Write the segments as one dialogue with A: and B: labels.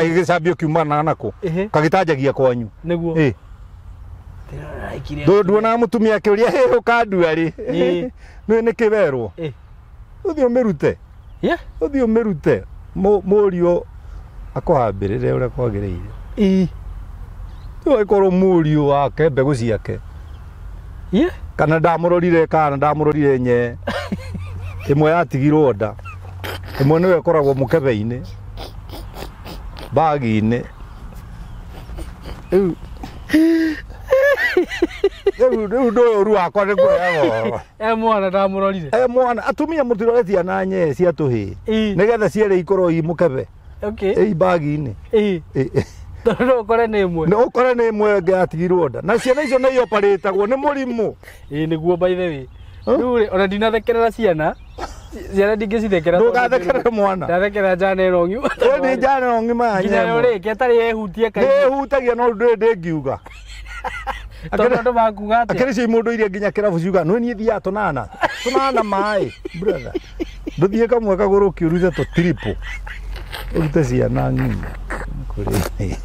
A: Kagĩcambio kiumana nako.
B: Ehe.
A: Kagĩtanjagia kwanyu.
B: Nĩguo.
A: Ĩ. Nduonaga mũtumia akĩũria hĩ ũkandua rĩ.
B: Ĩ.
A: Nĩ nĩkĩ werwo?
B: Ĩ.
A: Ũthiĩ ũmĩrute.
B: Yeah.
A: Ũthiĩ ũmĩrute. Mũriũ akũhambĩrĩre ũrĩa kwagĩrĩire.
B: Ĩ.
A: Rĩu angĩkorwo mũriũ wake mbegũ ciake
B: Yeah.
A: kana ndamũrorire kana ndamũrorire nye ĩmwe yatigirwo nda ĩmwe nĩyo ĩkoragwo mũkebe-inĩ bagi-inĩ rĩu rĩu ndũyũ ũru wakwa nĩ kuheaga ũhoro.
B: E mwana ndamũrorire.
A: E mwana atumia mũtiroretie na nye cia tũhĩĩ
B: Ĩ.
A: nĩgetha cierĩ ikorwo i mũkebe
B: Okay.
A: i bagi-inĩ.
B: Ĩ.
A: Ĩ.
B: Tondũ no ũkore nĩ ĩmwe.
A: Nĩ ũkore nĩ ĩmwe ĩngĩ yatigirwo nda na ciana icio nĩ ioparĩtagwo nĩ mũrimũ.
B: Ĩ nĩguo by the way.
A: Huh?
B: Rĩu rĩ ona ndinathekerera ciana. Ciana ndingĩcithekerera.
A: Ndũgathekerere mwana.
B: Ndathekerera njana ĩno ng'ima.
A: Ĩ nĩ njana ĩno ng'ima ya
B: Nginya
A: nyemwe.
B: rĩ ĩtarĩ yehutie kaingĩ.
A: Nĩ ĩhutagia no ndũrĩ ndĩngiuga.
B: Tondũ andũ makuga atĩa?
A: Akĩrĩ cio mũndũ iria nginya kĩrabu ciuga nĩ niĩ thiaga tũnana tũnana maĩ brother ndũthiĩ kamwe kagũrũki ũrute tũ triple ũrute ciana ng'ima kũrĩ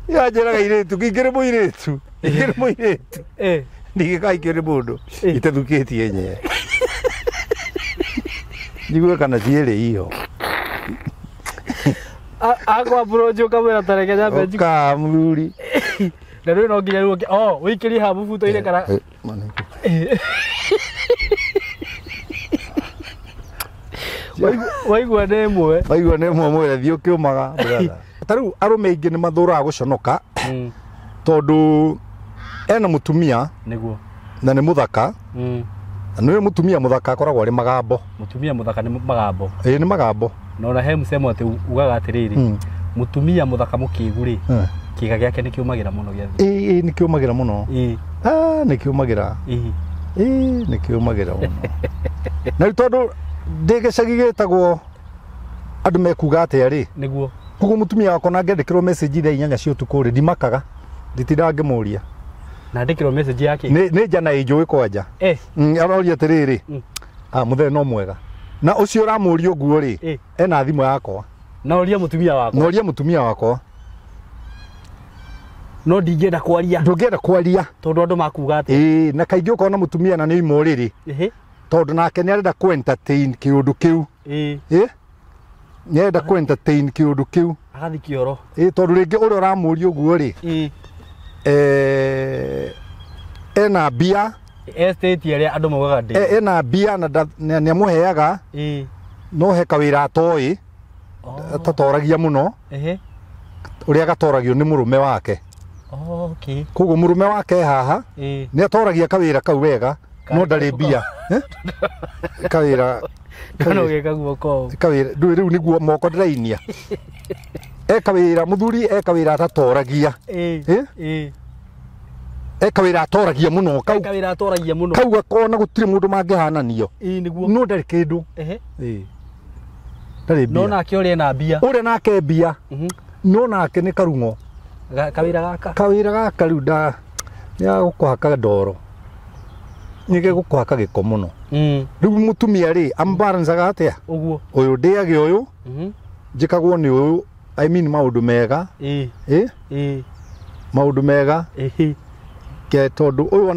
A: yanjĩraga irĩtu ingĩrĩ mũirĩtu ingĩrĩ mũirĩtu
B: Ĩ.
A: ndingĩkaikio nĩ mũndũ
B: Eh.
A: itathukĩtie nye njigue kana ciĩrĩ iho
B: Akwa approach ũkamwĩra tareke nyambe njigue.
A: ũka mũthuri
B: Na rĩu no nginya rĩu oh ũikĩrie haha mũbuto-inĩ kana.
A: Eh,
B: Waigua nĩ ĩmwe.
A: Waigua nĩ ĩmwe mwĩre thiĩ ũkĩũmaga brother. Ta rĩu arũme aingĩ nĩ mathũraga gũconoka tondũ ena mũtumia
B: Nĩguo.
A: na nĩ mũthaka na nĩ mũtumia mũthaka akoragwo arĩ magambo.
B: Mũtumia mũthaka nĩ magambo.
A: Ĩĩ nĩ magambo.
B: Na ona he msemo atĩ ugaga atĩrĩrĩ mũtumia mũthaka mũkĩgu rĩ kĩga gĩake nĩ kĩũmagĩra mũno gĩa thĩ.
A: Ĩĩ nĩ kĩũmagĩra mũno.
B: Ĩĩ.
A: Ah, nĩ kĩũmagĩra.
B: Ĩĩ.
A: Ĩĩ nĩ kĩũmagĩra mũno. Na rĩu tondũ ndĩ gĩcagi gĩtagwo andũ mekuga atĩa rĩ
B: Nĩguo.
A: koguo mũtumia wakwa na angĩandĩkĩrwo message thaa inyanya cia ũtukũ rĩ ndimakaga nditindaga ngĩmũria.
B: Na andĩkĩrwo message yake.
A: Nĩ njana ĩ njũĩ kwanja.
B: Eh.
A: Aroria atĩrĩrĩ ah mũthee no mwega na ũcio ũramũria ũguo rĩ ena thimũ yakwa
B: Na ũria mũtumia wakwa.
A: na ũria mũtumia wakwa.
B: No ndingĩenda kwaria.
A: Ndũngĩenda kwaria
B: tondũ andũ makuga atĩa.
A: Ĩĩ na kaingĩ ũkona mũtumia na nĩ oima ũrĩrĩ
B: Ĩhĩ.
A: tondũ nake nĩ arenda kũ entertain kĩũndũ kĩu.
B: Ĩĩ.
A: Ĩ nĩ arenda kũ entertain kĩũndũ kĩu.
B: Agathiĩ kĩoro.
A: Ĩĩ tondũ rĩngĩ ũrĩa ũramũria ũguo rĩ
B: Ĩĩ.
A: Ena mbia
B: Estate ĩrĩa andũ maugaga ndĩ.
A: Ena mbia na nĩ amũheaga.
B: Ĩĩ.
A: No he kawĩra atoĩ atatoragia mũno.
B: Ĩhĩ.
A: Ũrĩa gatoragio nĩ mũrũme wake.
B: Okay.
A: Koguo mũrũme wake haha
B: Ĩĩ.
A: nĩ atoragia kawĩra kau wega no ndarĩ mbia. Kawĩra
B: Kana ũgĩka guoko.
A: Kawĩra ndũĩ rĩu nĩguo moko ndĩrainia. Eka wĩra mũthuri eka wĩra atatoragia.
B: Ĩĩ. Ĩĩ.
A: Eka wĩra atoragia mũno kau.
B: Eka wĩra atoragia mũno.
A: Kau akona gũtirĩ mũndũ mangĩhananio.
B: Ĩĩ nĩguo.
A: No ndarĩ kĩndũ.
B: Ehe.
A: Ĩĩ. Ndarĩ mbia.
B: No nake ũrĩa ena mbia.
A: Ũrĩa nake mbia. No nake nĩ karung'o.
B: Kawĩra gaka.
A: Kawĩra gaka rĩu nda nĩ gagũkũhaka ndoro. Nĩ gegũkũhaka gĩko mũno. Rĩu mũtumia rĩ ambalancaga atĩa?
B: Ũguo.
A: Ũyũ ndĩage ũyũ. Njĩkagwo nĩ ũyũ. I mean maũndũ mega.
B: Ĩĩ.
A: Ĩĩ.
B: Ĩĩ.
A: Maũndũ mega.
B: Ĩĩ.
A: Ke tondũ ũyũ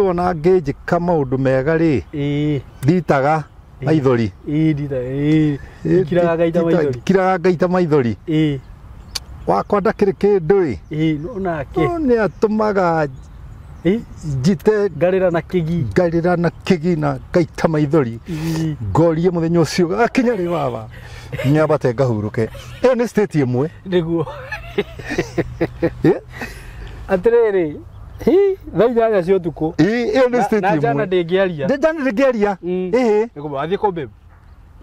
A: ona ngĩnjĩka maũndũ mega rĩ.
B: Ĩĩ.
A: Nditaga maithori.
B: Ĩĩ ndita. Ĩĩ. Ndikiraga ngaita maithori.
A: Ndikiraga ngaita maithori.
B: Ĩĩ.
A: Wakwa ndakĩrĩ kĩndũ ĩ.
B: Ĩĩ no nake.
A: No nĩ atũmaga njite
B: ngarĩra na kĩgi.
A: Ngarĩra na kĩgi na ngaita maithori. Ngorie mũthenya ũcio akinya rĩ baba. Nyambate ngahurũke. Ĩyo nĩ state ĩmwe.
B: Nĩguo.
A: Ĩ?
B: Atĩrĩrĩ, hi thaa inyanya cia ũtukũ.
A: Ĩ ĩyo nĩ state
B: Na
A: ĩmwe.
B: njana ndĩngĩaria.
A: Njana ndĩngĩaria. Ĩhĩ.
B: Nĩkũmwĩra athiĩ kũ babe.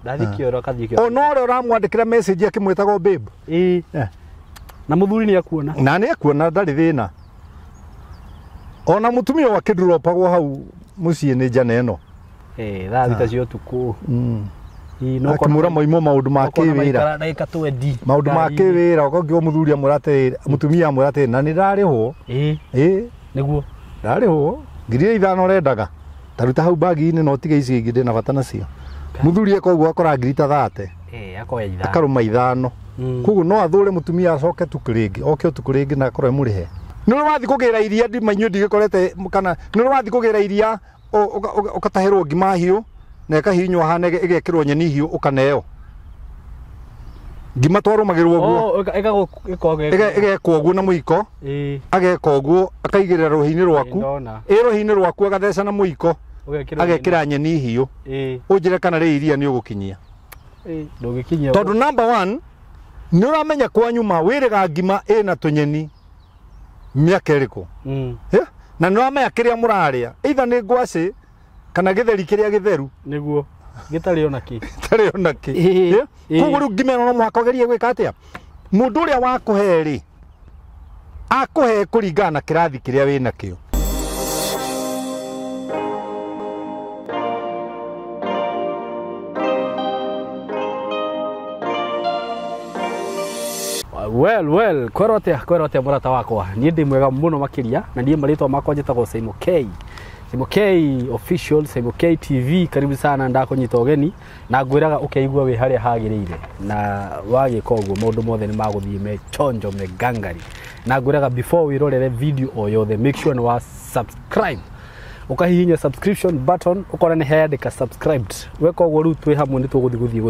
B: Ndathiĩ kĩoro akathiĩ kĩoro.
A: Ona ũrĩa ũramwandĩkĩra message akĩmwĩtaga babe.
B: Ĩĩ. Na mũthuri nĩ akuona.
A: Na nĩ akuona ndarĩ thĩna. Ona mũtumia wake ndũropagwo hau mũciĩ nĩ njana ĩno.
B: Ĩĩ thaa thita cia ũtukũ. Ĩĩ no
A: Akĩmwĩra moimwo maũndũ ma
B: ũkona
A: kĩwĩra.
B: maikara ndagĩka 20.
A: Maũndũ ma kĩwĩra ũkongĩwa mũthuri amwĩra atĩrĩrĩ mũtumia amwĩra atĩrĩrĩ na nĩ ndarĩhwo.
B: Ĩĩ.
A: Ĩĩ.
B: Nĩguo.
A: Ndarĩhwo. 5,000 ũrendaga. Ta ruta hau bagi-inĩ na ũtige ici ingĩ ndĩna bata nacio. Muthuri eka ũguo akora ngiri ta 30.
B: Akoya ithano.
A: Akarũma ithano. Koguo no athũre mũtumia acoke tukũ rĩngĩ, oke ũtukũ rĩngĩ na akorwo emũrĩhe. Nĩ ũrĩ wathiĩ kũgĩra iria ndima inyuĩ ndigĩkorete kana nĩ ũrĩ wathiĩ kũgĩra iria ũkatahĩrwo ngima hiũ na ĩkahihinywo hana ĩgekĩrwo nyeni hiũ ũkaneo. Ngima twarũmagĩrwo ũguo. Ĩgekwo ũguo na mũiko. Ageka ũguo akaigĩrĩra rũhĩ-inĩ rwaku. Rũhĩ-inĩ rwaku agatheca na mũiko. Agekĩra nyeni hiũ. Ũnjĩre kana rĩ iria nĩ ũgũkinyia.
B: Ndũgĩkinyia.
A: Tondũ number 1 nĩ ũramenya kwanyu ma wĩrĩga ngima ĩna tũnyeni mĩaka ĩrĩkũ. Na nĩ ũramenya kĩrĩa mũrarĩa either nĩ ngwacĩ kana gĩtheri kĩrĩa gĩtheru.
B: Nĩguo gĩtarĩ ona kĩ.
A: Gĩtarĩ ona kĩ. Koguo rĩu ngima ĩno no mũhaka ũgerie gwĩka atĩa? Mũndũ ũrĩa wakũhe rĩ akũhe kũringana na kĩrathi kĩrĩa wĩnakĩo.
B: Well, kwero atia murata wakwa. Niĩ ndĩ mwega mũno makĩria na niĩ marĩtwa makwa njĩtagwo Saimo K. Saimo K official, Saimo K TV, karibu sana ndakũnyita ũgeni na ngwĩraga ũkeigua wĩ harĩa hagĩrĩire na wagĩka ũguo maũndũ mothe nĩ magũthiĩ me chonjo me gangari. Na ngwĩraga before wĩrorere video o yothe make sure nĩ wa subscribe. Ukahihinya subscription button ukora nĩ heandĩka subscribed. Weka ũguo rĩu twĩ hamwe nĩ tũgũthiĩ gũthiĩ.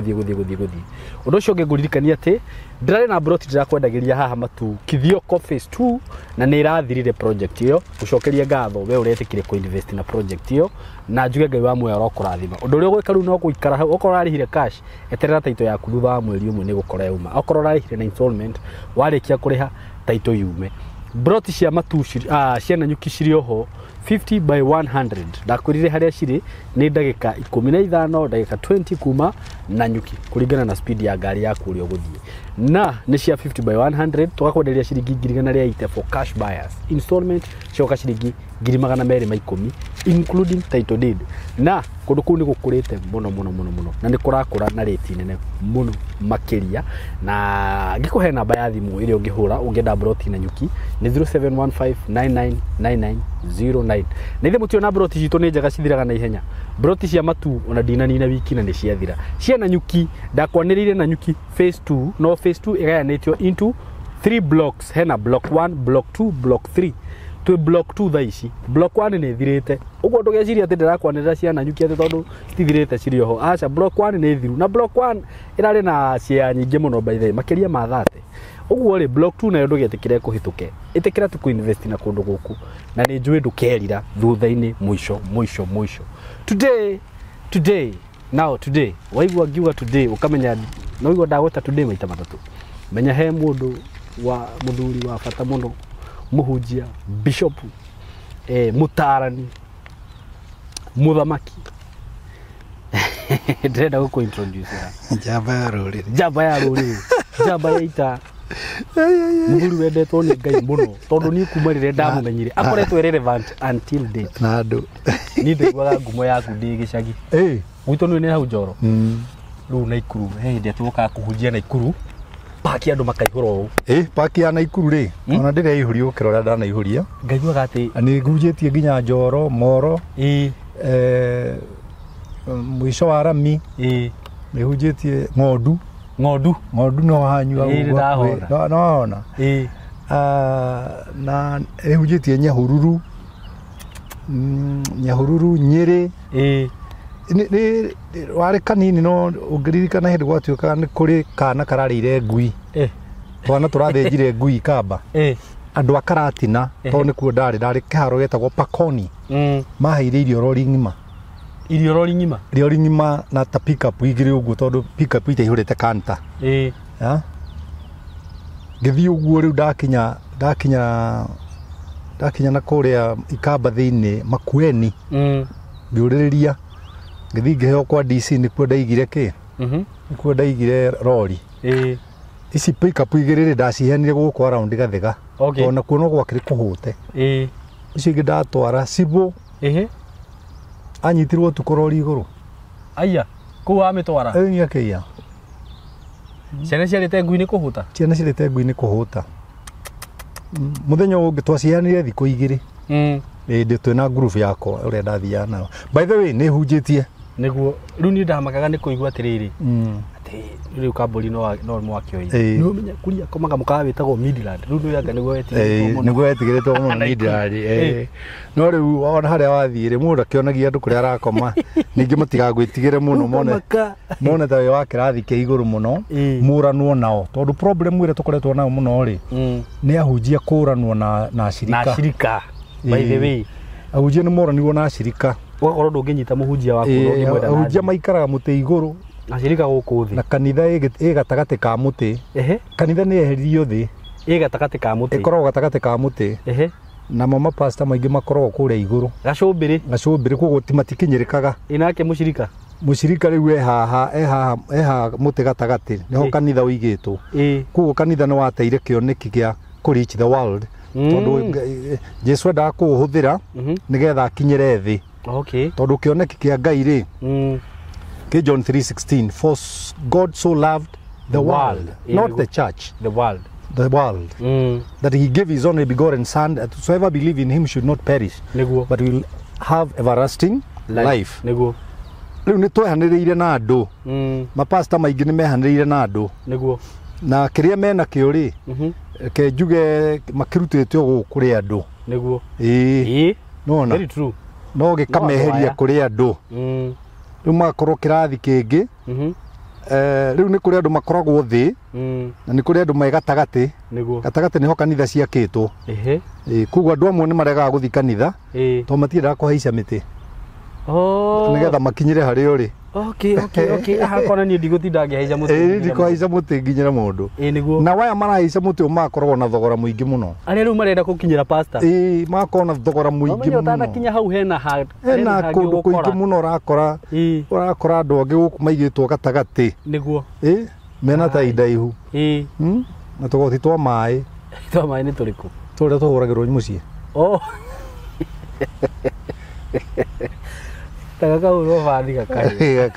B: Ũndũ ũcio ũngĩ ngũririkania atĩ ndĩrarĩ na broti ndĩrakwendagĩria haha Matu Kithioko phase 2 na nĩ ĩrathirire project ĩyo. Gũcokeria ngatho we ũretĩkire kũ-invest na project ĩyo na njuge Ngai wa muoyo arokũrathima. Ũndũ ũrĩa ũgwĩka rĩu no gũikara hau, okorwo ũrarĩhire cash eterera title yaku thutha wa mweri ũmwe nĩ gũkora yauma. Okorwo ũrarĩhire na installment warĩkia kũrĩha title yume. Broti cia Matu cia Nanyuki cirĩ oho 50 by 100. Ndakwĩrire harĩa cirĩ nĩ ndagĩka 15 ndagĩka 20 kuma Nanyuki kũringana na speed ya ngari yaku ũrĩa ũgũthiĩ. Na nĩ cia 50 by 100 tũgakwenderia ciringi 180 for cash buyers. Installment cioka ciringi 210 including title deed. Na kũndũ kũu nĩ gũkũrĩte mũno mũno mũno mũno na nĩ kũrakũra na rate nene mũno makĩria. Na ngĩkũhe namba ya thimũ ĩrĩa ũngĩhũra ũngĩenda broti Nanyuki nĩ 0715999909. Na ithe mũtiona broti citũ nĩ njega cithiraga na ihenya. Broti cia Matu ona ndinanina wiki na nĩ ciathira. Cia Nanyuki ndakwanĩrĩire Nanyuki phase 2 no phase 2 ĩgayanĩtio into 3 blocks. Hena block 1, block 2, block 3. Twĩ block 2 thaa ici. Block 1 nĩ ĩthirĩte. Ũguo ndũgecirie atĩ ndĩrakwanĩrĩra cia Nanyuki atĩ tondũ citithirĩte cirĩ oho. Aca, block 1 nĩ thiru. Na block 1 ĩrarĩ na share nyingĩ mũno by the way, makĩria ma 30. Ũguo rĩ block 2 nayo ndũgetĩkĩre kũhĩtũke. Ĩtĩkĩra tu kũ-invest na kũndũ gũkũ na nĩ njũĩ ndũkerira thutha-inĩ mũico mũico mũico. Today now today waigua ngiuga today ũkamenya no igua ndagweta today maita matatũ. Menya he mũndũ wa mũthuri wa bata mũno, mũhunjia, bishop, mũtaarani, mũthamaki. Ndĩrenda gũkũ introduce ya.
A: Njamba ya rũrĩrĩ.
B: Njamba ya rũrĩrĩ. Njamba ya ita. Mũthuri wendetwo nĩ Ngai mũno tondũ niĩ kuma rĩrĩa ndamũmenyire akoretwo relevant until date.
A: Na andũ.
B: Niĩ ndaiguaga ngumo yaku ndĩ gĩcagi. Gwitũ nĩ hau Njoro. Rĩu Naikuru he hĩndĩ tũkaga kũhunjia Naikuru paki andũ makaihũra ũũ.
A: Paki ya Naikuru rĩ ona ndĩreihũria gũkĩra ũrĩa ndanaihũria.
B: Ngaiguaga atĩ
A: nĩ ngujĩtie nginya Njoro, Moro, mũico wa rami, nĩ hunjĩtie ng'ondu.
B: Ng'ondu.
A: Ng'ondu no hanyua ũguo. No ona. Na nĩ hunjĩtie Nyahururu. Nyahururu, Nyĩrĩ. Nĩ warĩ kanini no ũngĩririkana hĩndĩ gwatuĩkaga nĩ kũrĩ kana kararĩire ngui. Twana tũrathĩnjire ngui Kamba. Andũ a Karatina tondũ nĩkuo ndarĩ kĩharo gĩtagwo Pakoni. Maheire irio rori ng'ima.
B: Irio rori ng'ima?
A: Rori ng'ima na ta pick-up igĩrĩ ũguo tondũ pick-up itaihũrĩte kanta. Ngĩthiĩ ũguo rĩu ndakinya na kũrĩa Ikamba thĩinĩ Makueni. Ngĩũrĩrĩria ngĩthiĩ ngĩheo kwa DC nĩkuo ndaigire kĩ? Nĩkuo ndaigire rori. Ici pick-up igĩrĩ rĩ ndaciheanire gũkũ around Gathĩga. Tondũ nakuo no gwakĩrĩ kũhũte. Icio ingĩ ndatwara Cibũ. Anyitirwo ũtukũ rori igũrũ.
B: Aya, kũu amĩtwara?
A: Ĩĩ akĩiya.
B: Ciana ciarĩte ngui nĩ kũhũta?
A: Ciana ciarĩte ngui nĩ kũhũta. Mũthenya ũngĩ twaciheanire thikũ igĩrĩ. Ĩndĩ twĩna group yakwa ũrĩa ndathiaga nayo. By the way, nĩ hunjĩtie.
B: Nĩguo rĩu niĩ ndamakaga nĩ kũigua atĩrĩrĩ atĩ rĩu kambũri no mwakĩoire.
A: Ĩĩ.
B: Nĩ ũmenya kuria komaga mũkawa wĩtagwo Midland. Rĩu nĩ anga nĩguo wetigĩrĩtwo mũno.
A: Nĩguo wetigĩrĩtwo mũno Midland. No rĩu ona harĩa wathiĩ rĩ, mũndũ akĩonagia andũ kũrĩa arakoma, ningĩ matigagwĩtigĩre mũno, mone ta wĩ wa kĩrathi kĩa igũrũ mũno, mũranwo nao. Tondũ problem ĩrĩa tũkoretwo nayo mũno rĩ, nĩ ahunjia kũranwo na acirika.
B: Na acirika. By the way.
A: Ahunjia nĩ moranirwo na acirika.
B: Ũgakorwo ndũngĩnyita mũhunjia waku ndũngĩmwenda na
A: Ahunjia maikaraga mũtĩ igũrũ.
B: Acirika gũkũ thĩ.
A: Na kanitha ĩ gatagatĩ ka mũtĩ. Kanitha nĩ yeheririo thĩ.
B: Ĩ gatagatĩ ka mũtĩ.
A: Ĩkoragwo gatagatĩ ka mũtĩ. Namo mapasta maingĩ makoragwo kũrĩa igũrũ.
B: Gacũmbĩrĩ.
A: Gacũmbĩrĩ, koguo matikinyĩrĩkaga.
B: Ĩ nake mũcirika?
A: Mũcirika rĩu e haha mũtĩ gatagatĩ, nĩho kanitha ũigĩtwo. Koguo kanitha nĩ wateire kĩoneki gĩa kũ reach the world. Tondũ Jesu endaga kũũhũthĩra nĩgetha akinyĩre thĩ. Tondũ kĩoneki kĩa Ngai rĩ, kĩ John 3:16, for God so loved the world, not the church,
B: the world,
A: the world, that he gave his only begotten son, that whosoever believe in him should not perish, but will have everlasting life.
B: Nĩguo.
A: Rĩu nĩ twehanĩrĩire na andũ. Mapasta maingĩ nĩ mehanĩrĩire na andũ.
B: Nĩguo.
A: Na kĩrĩa mena kĩo rĩ, ke njuge makĩrutĩte gũkũ kũrĩ andũ.
B: Nĩguo.
A: Ĩĩ. Nona.
B: Very true.
A: No gĩkameheria kũrĩ andũ. Rĩu magakorwo kĩrathi kĩngĩ. Rĩu nĩ kũrĩ andũ makoragwo thĩ, na nĩ kũrĩ andũ me gatagatĩ.
B: Nĩguo.
A: Gatagatĩ nĩho kanitha ciakĩtwo. Koguo andũ amwe nĩ maregaga gũthiĩ kanitha, tondũ matiendaga kũhaica mĩtĩ. Nĩgetha makinyĩre harĩa ũrĩ.
B: Okay. Haha kona niĩ ndigũtinda ngĩhaica mũtĩ.
A: Ĩĩ, ndikũhaica mũtĩ nginyĩre mũndũ.
B: Ĩĩ, nĩguo.
A: Na waya marahaica mũtĩ ũyũ magakoragwo na thogora mũingĩ mũno.
B: Arĩa rĩu marenda gũkinyĩra pastor.
A: Ĩĩ, magakorwo na thogora mũingĩ
B: Ũmenye
A: mũno.
B: ũtanakinya hau hena
A: Hena kũndũ kũingĩ mũno ũrakora. Ũrakora andũ angĩ gũkũ maigĩtwo gatagatĩ.
B: Nĩguo.
A: Ĩĩ, mena tai ndaihu.
B: Ĩĩ.
A: Na tũgoti twa maĩ.
B: Twa maĩ nĩ tũrĩkũ?
A: Tũrĩa tũhũragĩrwo mũciĩ.
B: Gakahũrwo bathi gakahĩa.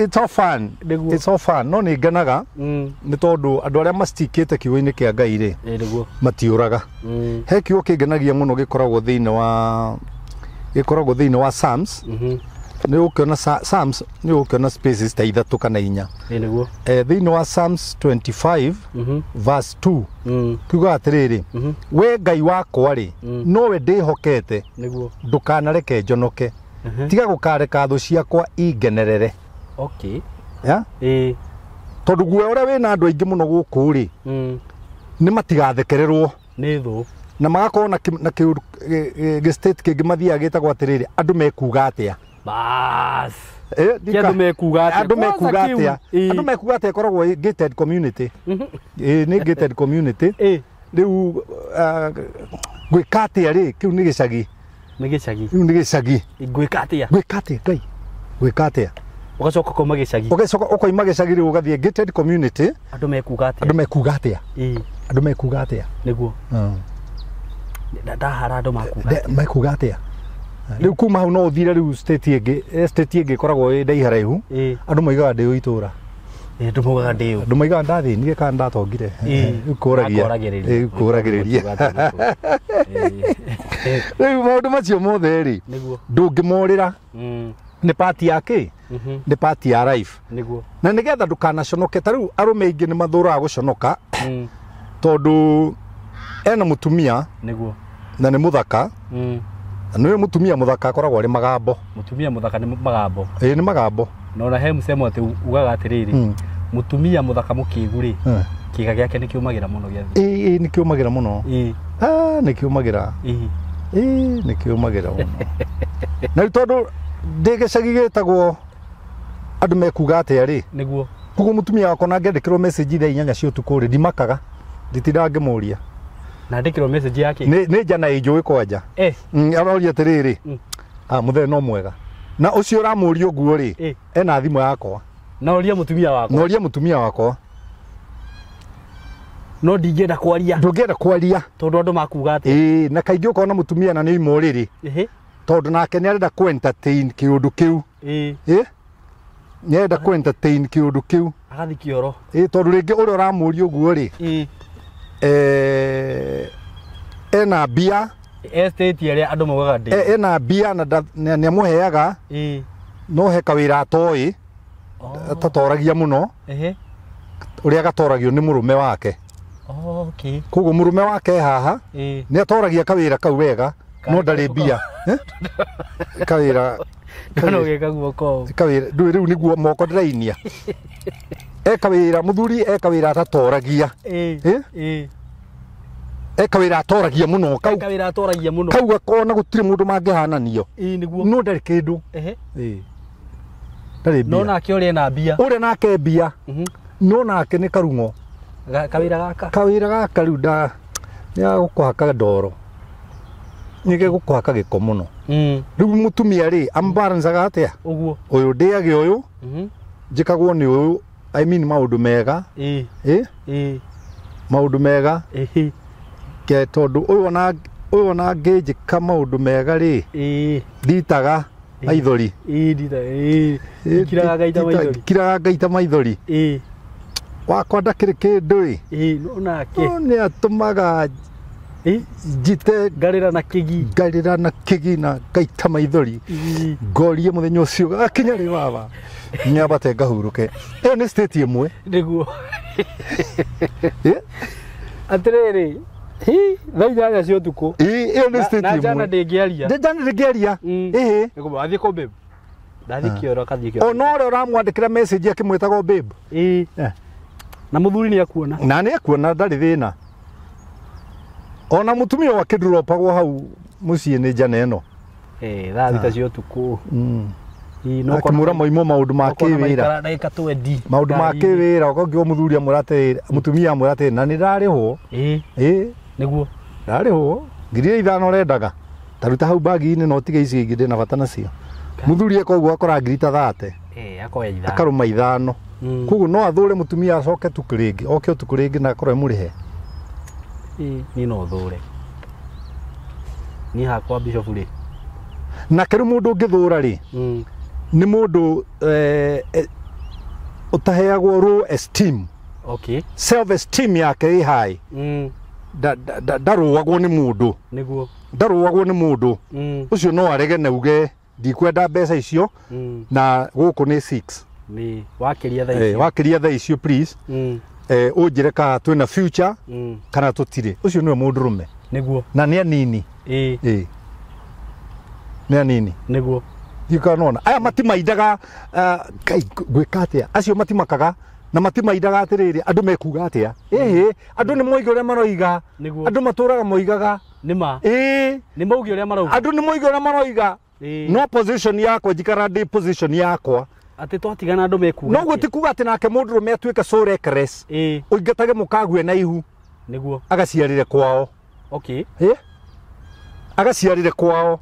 A: It's all fun. It's all fun. No nĩ ngenaga nĩ tondũ andũ arĩa mastikĩte kiugo-inĩ kĩa Ngai rĩ, matiũraga. He kiugo kĩngenagia mũno gĩkoragwo thĩinĩ wa Psalms. Nĩ ũkĩona Psalms, nĩ ũkĩona spaces ta 3 kana 4.
B: Nĩguo.
A: Thĩinĩ wa Psalms 25 verse 2 kiugaga atĩrĩrĩ, we Ngai wakwa rĩ, nowe ndĩhokete,
B: Nĩguo.
A: ndũkanareke njonoke, tiga gũkareka thũ ciakwa ingenerere.
B: Okay.
A: Ya?
B: Ĩĩ.
A: Tondũ guoya ũrĩa wĩna andũ aingĩ mũno gũkũ rĩ, nĩ matigathekererwo.
B: Nĩ thũ.
A: Na magakorwo na gĩ state kĩngĩ mathiaga gĩtagwo atĩrĩrĩ, andũ mekuga atĩa?
B: Bas. Andũ mekuga atĩa?
A: Andũ mekuga atĩa? Andũ mekuga atĩa ĩkoragwo ĩ gated community. Ĩĩ, nĩ gated community. Rĩu gwĩka atĩa rĩ, kĩu nĩ gĩcagi.
B: Nĩ gĩcagi.
A: Rĩu nĩ gĩcagi.
B: Gwĩka atĩa?
A: Gwĩka atĩa, Ngai? Gwĩka atĩa?
B: Ũgacoka ũkauma gĩcagi.
A: Ũgacoka ũkoima gĩcagi rĩu ũgathiĩ gated community.
B: Andũ mekuga atĩa?
A: Andũ mekuga atĩa? Andũ mekuga atĩa?
B: Nĩguo. Ndahara andũ makuga atĩa?
A: Mekuga atĩa? Rĩu kuma hau no ũthire rĩu state ĩngĩ, state ĩngĩ ĩkoragwo ĩ ndaiharaihu. Andũ moigaga ndĩ itũra.
B: Andũ moigaga ndĩ ũ.
A: Andũ moigaga ndathĩnire kana ndatongire. Rĩu kũragia. Rĩu kũragĩrĩria. Rĩu maũndũ macio mothe rĩ, ndũngĩmorĩra. Nĩ part ya kĩ? Nĩ part ya life.
B: Nĩguo.
A: Na nĩgetha ndũkanaconoke, ta rĩu arũme aingĩ nĩ mathũraga gũconoka, tondũ ena mũtumia.
B: Nĩguo.
A: Na nĩ mũthaka. Na nĩ mũtumia mũthaka akoragwo arĩ magambo.
B: Mũtumia mũthaka nĩ magambo.
A: Ĩĩ, nĩ magambo.
B: Na ona he mũcemo atĩ ugaga atĩrĩrĩ, mũtumia mũthaka mũkĩgu rĩ, kĩga gĩake nĩ kĩũmagĩra mũno gĩa thĩ.
A: Ĩĩ, nĩ kĩũmagĩra mũno. Nĩ kĩũmagĩra. Ĩĩ, nĩ kĩũmagĩra mũno. Na rĩu tondũ ndĩ gĩcagi gĩtagwo andũ mekuga atĩa rĩ?
B: Nĩguo.
A: Koguo mũtumia wakwa na angĩandĩkĩrwo message thaa 8 cia ũtukũ rĩ, ndimakaga. Nditindaga ngĩmũria.
B: Na andĩkĩrwo message yake?
A: Nĩ njana ĩ njũĩ kwanja. Aroria atĩrĩrĩ, mũthee no mwega. Na ũcio ũramũria ũguo rĩ, ena thimũ yakwa.
B: Na ũria mũtumia wakwa.
A: Na ũria mũtumia wakwa.
B: No ndingĩenda kwaria.
A: Ndũngĩenda kwaria.
B: Tondũ andũ makuga atĩa?
A: Ĩĩ, na kaingĩ ũkona mũtumia na nĩ oima ũrĩrĩ. Tondũ nake nĩ arenda kũ entertain kĩũndũ kĩu. Ĩĩ? Nĩ arenda kũ entertain kĩũndũ kĩu.
B: Agathiĩ kĩoro.
A: Ĩĩ, tondũ rĩngĩ ũrĩa ũramũria ũguo rĩ, ena mbia.
B: Estate ĩrĩa andũ maugaga ndĩ.
A: Ena mbia na nĩ amũheaga. No he kawĩra atoĩ atatoragia mũno. Ũrĩa gatoragio nĩ mũrũme wake.
B: Okay.
A: Koguo mũrũme wake haha nĩ atoragia kawĩra kau wega no ndarĩ mbia. Kawĩra
B: no geka guoko.
A: Kawĩra ndũĩ rĩu nĩguo moko ndĩrainia. Ekawĩra mũthuri ekawĩra atatoragia. Ekawĩra atoragia mũno kau.
B: Kawĩra atoragia mũno.
A: Kau gakona gũtirĩ mũndũ mangĩhananio.
B: Nĩguo.
A: No ndarĩ kĩndũ. Ndarĩ mbia.
B: No nake ũrĩa ena mbia.
A: Ũrĩa nake mbia. No nake nĩ karung'o.
B: Kawĩra gaka.
A: Kawĩra gaka rĩu nda nĩ gũkũhaka ndoro. Nĩ gĩgũkũhaka gĩko mũno. Rĩu mũtumia rĩ ambalancaga atĩa?
B: Ũguo.
A: Ũyũ ndĩage ũyũ. Njĩkagwo nĩ ũyũ. I mean maũndũ mega. Maũndũ mega. Ke tondũ ũyũ ona ngĩnjĩka maũndũ mega rĩ. Nditaga maithori.
B: Kiraga ngaita maithori.
A: Kiraga ngaita maithori. Wakwa ndakĩrĩ kĩndũ ĩ.
B: No nake.
A: No nĩ atũmaga njite
B: ngarĩra na kĩgi.
A: Ngarĩra na kĩgi na ngaita maithori. Ngorie mũthenya ũcio akinya rĩ baba. Nyambate ngahurũke. Ĩyo nĩ state ĩmwe.
B: Nĩguo. Atĩrĩrĩ, hi thaa 8 cia ũtukũ.
A: Ĩyo nĩ state ĩmwe.
B: Na jana ndĩngĩaria.
A: Jana ndĩngĩaria.
B: Ĩhĩ. Nĩkũmba wathiĩ kũ babe? Ndathiĩ kĩoro akathiĩ kĩoro.
A: Ona ũrĩa ũramwandĩkĩra message akĩmwĩtaga babe.
B: Na mũthuri nĩ akuona.
A: Na nĩ akuona ndarĩ thĩna. Ona mũtumia wake ndũropagwo hau mũciĩ nĩ jana ĩno.
B: Thaa 6 cia ũtukũ.
A: Akĩmũra moimo maũndũ ma kĩwĩra.
B: Ndagĩka 20.
A: Maũndũ ma kĩwĩra ũkauga mũthuri amwĩra atĩrĩrĩ, mũtumia amwĩra atĩrĩrĩ, na nĩ ndarĩhwo.
B: Nĩguo.
A: Ndarĩhwo. 5,000 ũrendaga. Ta ruta hau bagi-inĩ na ũtige ici ingĩ ndĩna bata nacio. Mũthuri eka ũguo akora ngiri ta 30.
B: Akoya 5.
A: Akarũma 5. Koguo no athũre mũtumia acoke tukũ rĩngĩ, oke ũtukũ rĩngĩ na akorwo emũrĩhe.
B: Niĩ no thũre. Niĩ hakwa Bishop rĩ.
A: Nake rĩu mũndũ ũngĩthũra rĩ, nĩ mũndũ ũtaheagwo low esteem.
B: Okay.
A: Self esteem yake ĩ high. Ndarũagwo nĩ mũndũ.
B: Nĩguo.
A: Ndarũagwo nĩ mũndũ. Ũcio no arege na uge ndikwenda mbeca icio na gũkũ nĩ 6.
B: Nĩ wakĩria thaa icio.
A: Wakĩria thaa icio please. Ũnjĩre kana twĩna future kana tũtirĩ. Ũcio nĩwe mũndũrũme.
B: Nĩguo.
A: Na nĩ anini. Nĩ anini.
B: Nĩguo.
A: Ndikanona aya matimaindaga Ngai gwĩka atĩa acio matimakaga na matimaindaga atĩrĩrĩ andũ mekuga atĩa. Ĩhĩ andũ nĩ moiga ũrĩa maroiga. Andũ matũraga moigaga.
B: Nĩ ma. Nĩ mauge ũrĩa marauga.
A: Andũ nĩ moiga ũrĩa maroiga. No position yakwa njikara ndĩ position yakwa.
B: Atĩ twatigana andũ mekuga.
A: No guo ti kuga atĩ nake mũndũrũme atuĩke so reckless. Ũingatage mũkague na ihu.
B: Nĩguo.
A: Agaciarĩre kwao.
B: Okay.
A: Agaciarĩre kwao.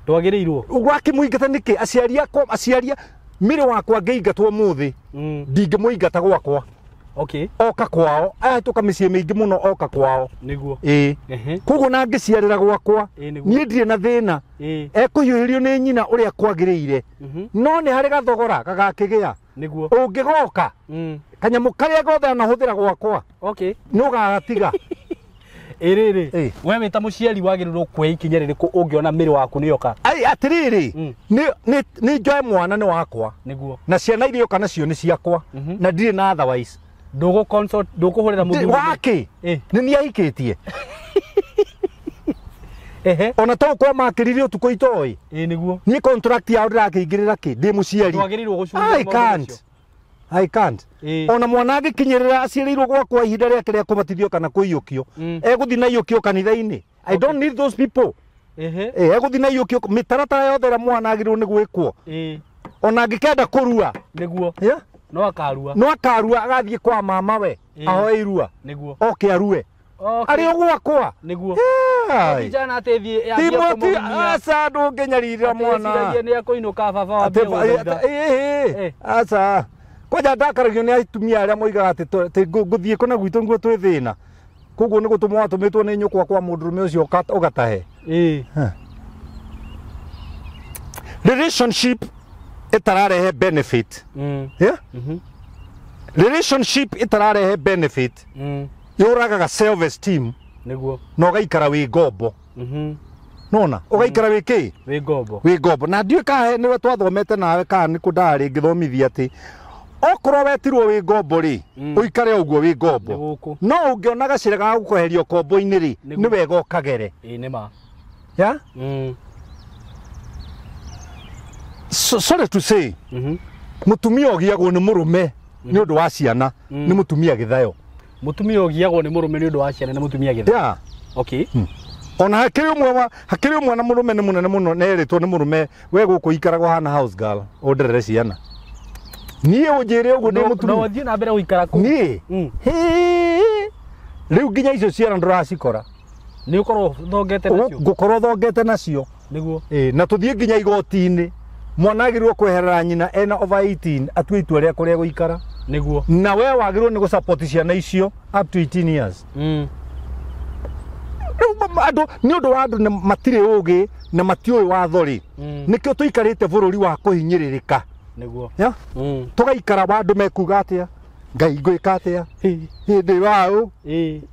B: Ndwagĩrĩirwo.
A: Wakĩmũingata nĩkĩ? Aciari akwa, aciari mĩrĩ wakwa ngĩingatwo mũthĩ. Ndingĩmũingata gwakwa.
B: Okay.
A: Oka kwao. Ahĩtũka mĩciĩ mĩingĩ mũno oka kwao.
B: Nĩguo.
A: Koguo na ngĩciarĩra gwakwa. Niĩ ndirĩ na thĩna. Ekũhiũhĩrio nĩ nyina ũrĩa kwagĩrĩire. No nĩ harĩ gathogora gagakĩgĩa.
B: Nĩguo.
A: Ũngĩgoka. Kanyamũ karĩa gothe anahũthĩra gwakwa.
B: Okay.
A: Nĩ ũgagatiga.
B: Ĩrĩrĩ. We wĩ ta mũciari wagĩrĩirwo kuoya ikinya rĩrĩkũ ũngĩona mĩrĩ waku nĩyoka?
A: Ai atĩrĩrĩ, nĩ njoe mwana nĩ wakwa.
B: Nĩguo.
A: Na ciana iria yoka nacio nĩ ciakwa. Na ndirĩ na otherwise.
B: Ndũgũ consult, ndũkũhũrĩra mũthuri.
A: Wake? Nĩ niĩ ahikĩtie. Ona to gũkorwo makĩrire ũtukũ itoĩ.
B: Nĩguo.
A: Niĩ contract yao ndĩrakĩingĩrĩra kĩ? Ndĩ mũciari.
B: Ndwagĩrĩirwo gũcunga
A: I can't. I can't. Ona mwana angĩkinyĩrĩra aciarĩirwo gwakwa ihinda rĩake rĩa kũbatithio kana kũiyũkio. Egũthiĩ na iyũkio kanitha-inĩ. I don't need those people. Egũthiĩ na iyũkio mĩtaratara yothe ĩrĩa mwana agĩrĩirwo nĩ gwĩkwo. Ona angĩkenda kũrua.
B: Nĩguo. No akarua.
A: No akarua agathiĩ kwa mama we. Ahoe irua.
B: Nĩguo.
A: Oke arue. Arĩ o gwakwa.
B: Nĩguo. Kijana atĩ thiĩ
A: Timothy aca ndũngĩnyarira mwana.
B: Eciragia nĩ akũinũka baba wa
A: Aca. Kwanja ndakaragio nĩ atumia arĩa moigaga atĩ ngũthiĩ kũna gwitũ nĩguo twĩ thĩna. Koguo nĩ gũtũmwo watũmĩtwo nĩ nyũkwa kwa mũndũrũme ũcio ũgatahe. Relationship ĩtararehe benefit. Relationship ĩtararehe benefit. Yũragaga self esteem.
B: Nĩguo.
A: Na ũgaikara wĩ ngombo. Nona ũgaikara wĩ kĩ?
B: Wĩ ngombo.
A: Wĩ ngombo. Na ndiũĩ kana nĩwe twathomete nawe kana nĩ kũ ndarĩ ngĩthomithia atĩ okorwo wetirwo wĩ ngombo rĩ, ũikare ũguo wĩ ngombo. No ũngĩona gacĩra ga gũkweheria ũkombo-inĩ rĩ, nĩ wega ũkagere.
B: Ĩĩ nĩ ma.
A: Yeah? So, sorry to say, mũtumia ũgiagwo nĩ mũrũme nĩ ũndũ wa ciana nĩ mũtumia gĩthayo.
B: Mũtumia ũgiagwo nĩ mũrũme nĩ ũndũ wa ciana nĩ mũtumia gĩthayo.
A: Yeah.
B: Okay.
A: Ona hakĩrĩ ũmwe wa hakĩrĩ ũmwe na mũrũme nĩ mũnene mũno nerĩtwo nĩ mũrũme we gũkũ ikaragwo hana house girl ũnderere ciana. Niĩ ũnjĩre ũguo ndĩ mũtumia.
B: No ũthiĩ na mbere gũikara kũu.
A: Niĩ. Rĩu nginya icio ciana ndũracikora.
B: Nĩ ũkorwo thongete nacio.
A: Ngũkorwo thongete nacio.
B: Nĩguo.
A: Na tũthiĩ nginya igoti-inĩ. Mwana agĩrĩirwo kweherera nyina ena over 18 atue itua rĩa kũrĩa gũikara.
B: Nĩguo.
A: Na we wagĩrĩirwo nĩ gũsupport ciana icio up to 18 years. Rĩu andũ nĩ ũndũ wa andũ matirĩ ũgĩ na matiũĩ watho rĩ. Nĩkĩo tũikarĩte bũrũri wa kũhinyĩrĩrĩka.
B: Nĩguo.
A: Yeah? Tũgaikara wa andũ mekuga atĩa? Ngai ngwĩka atĩa? Hĩndĩ wa ũ?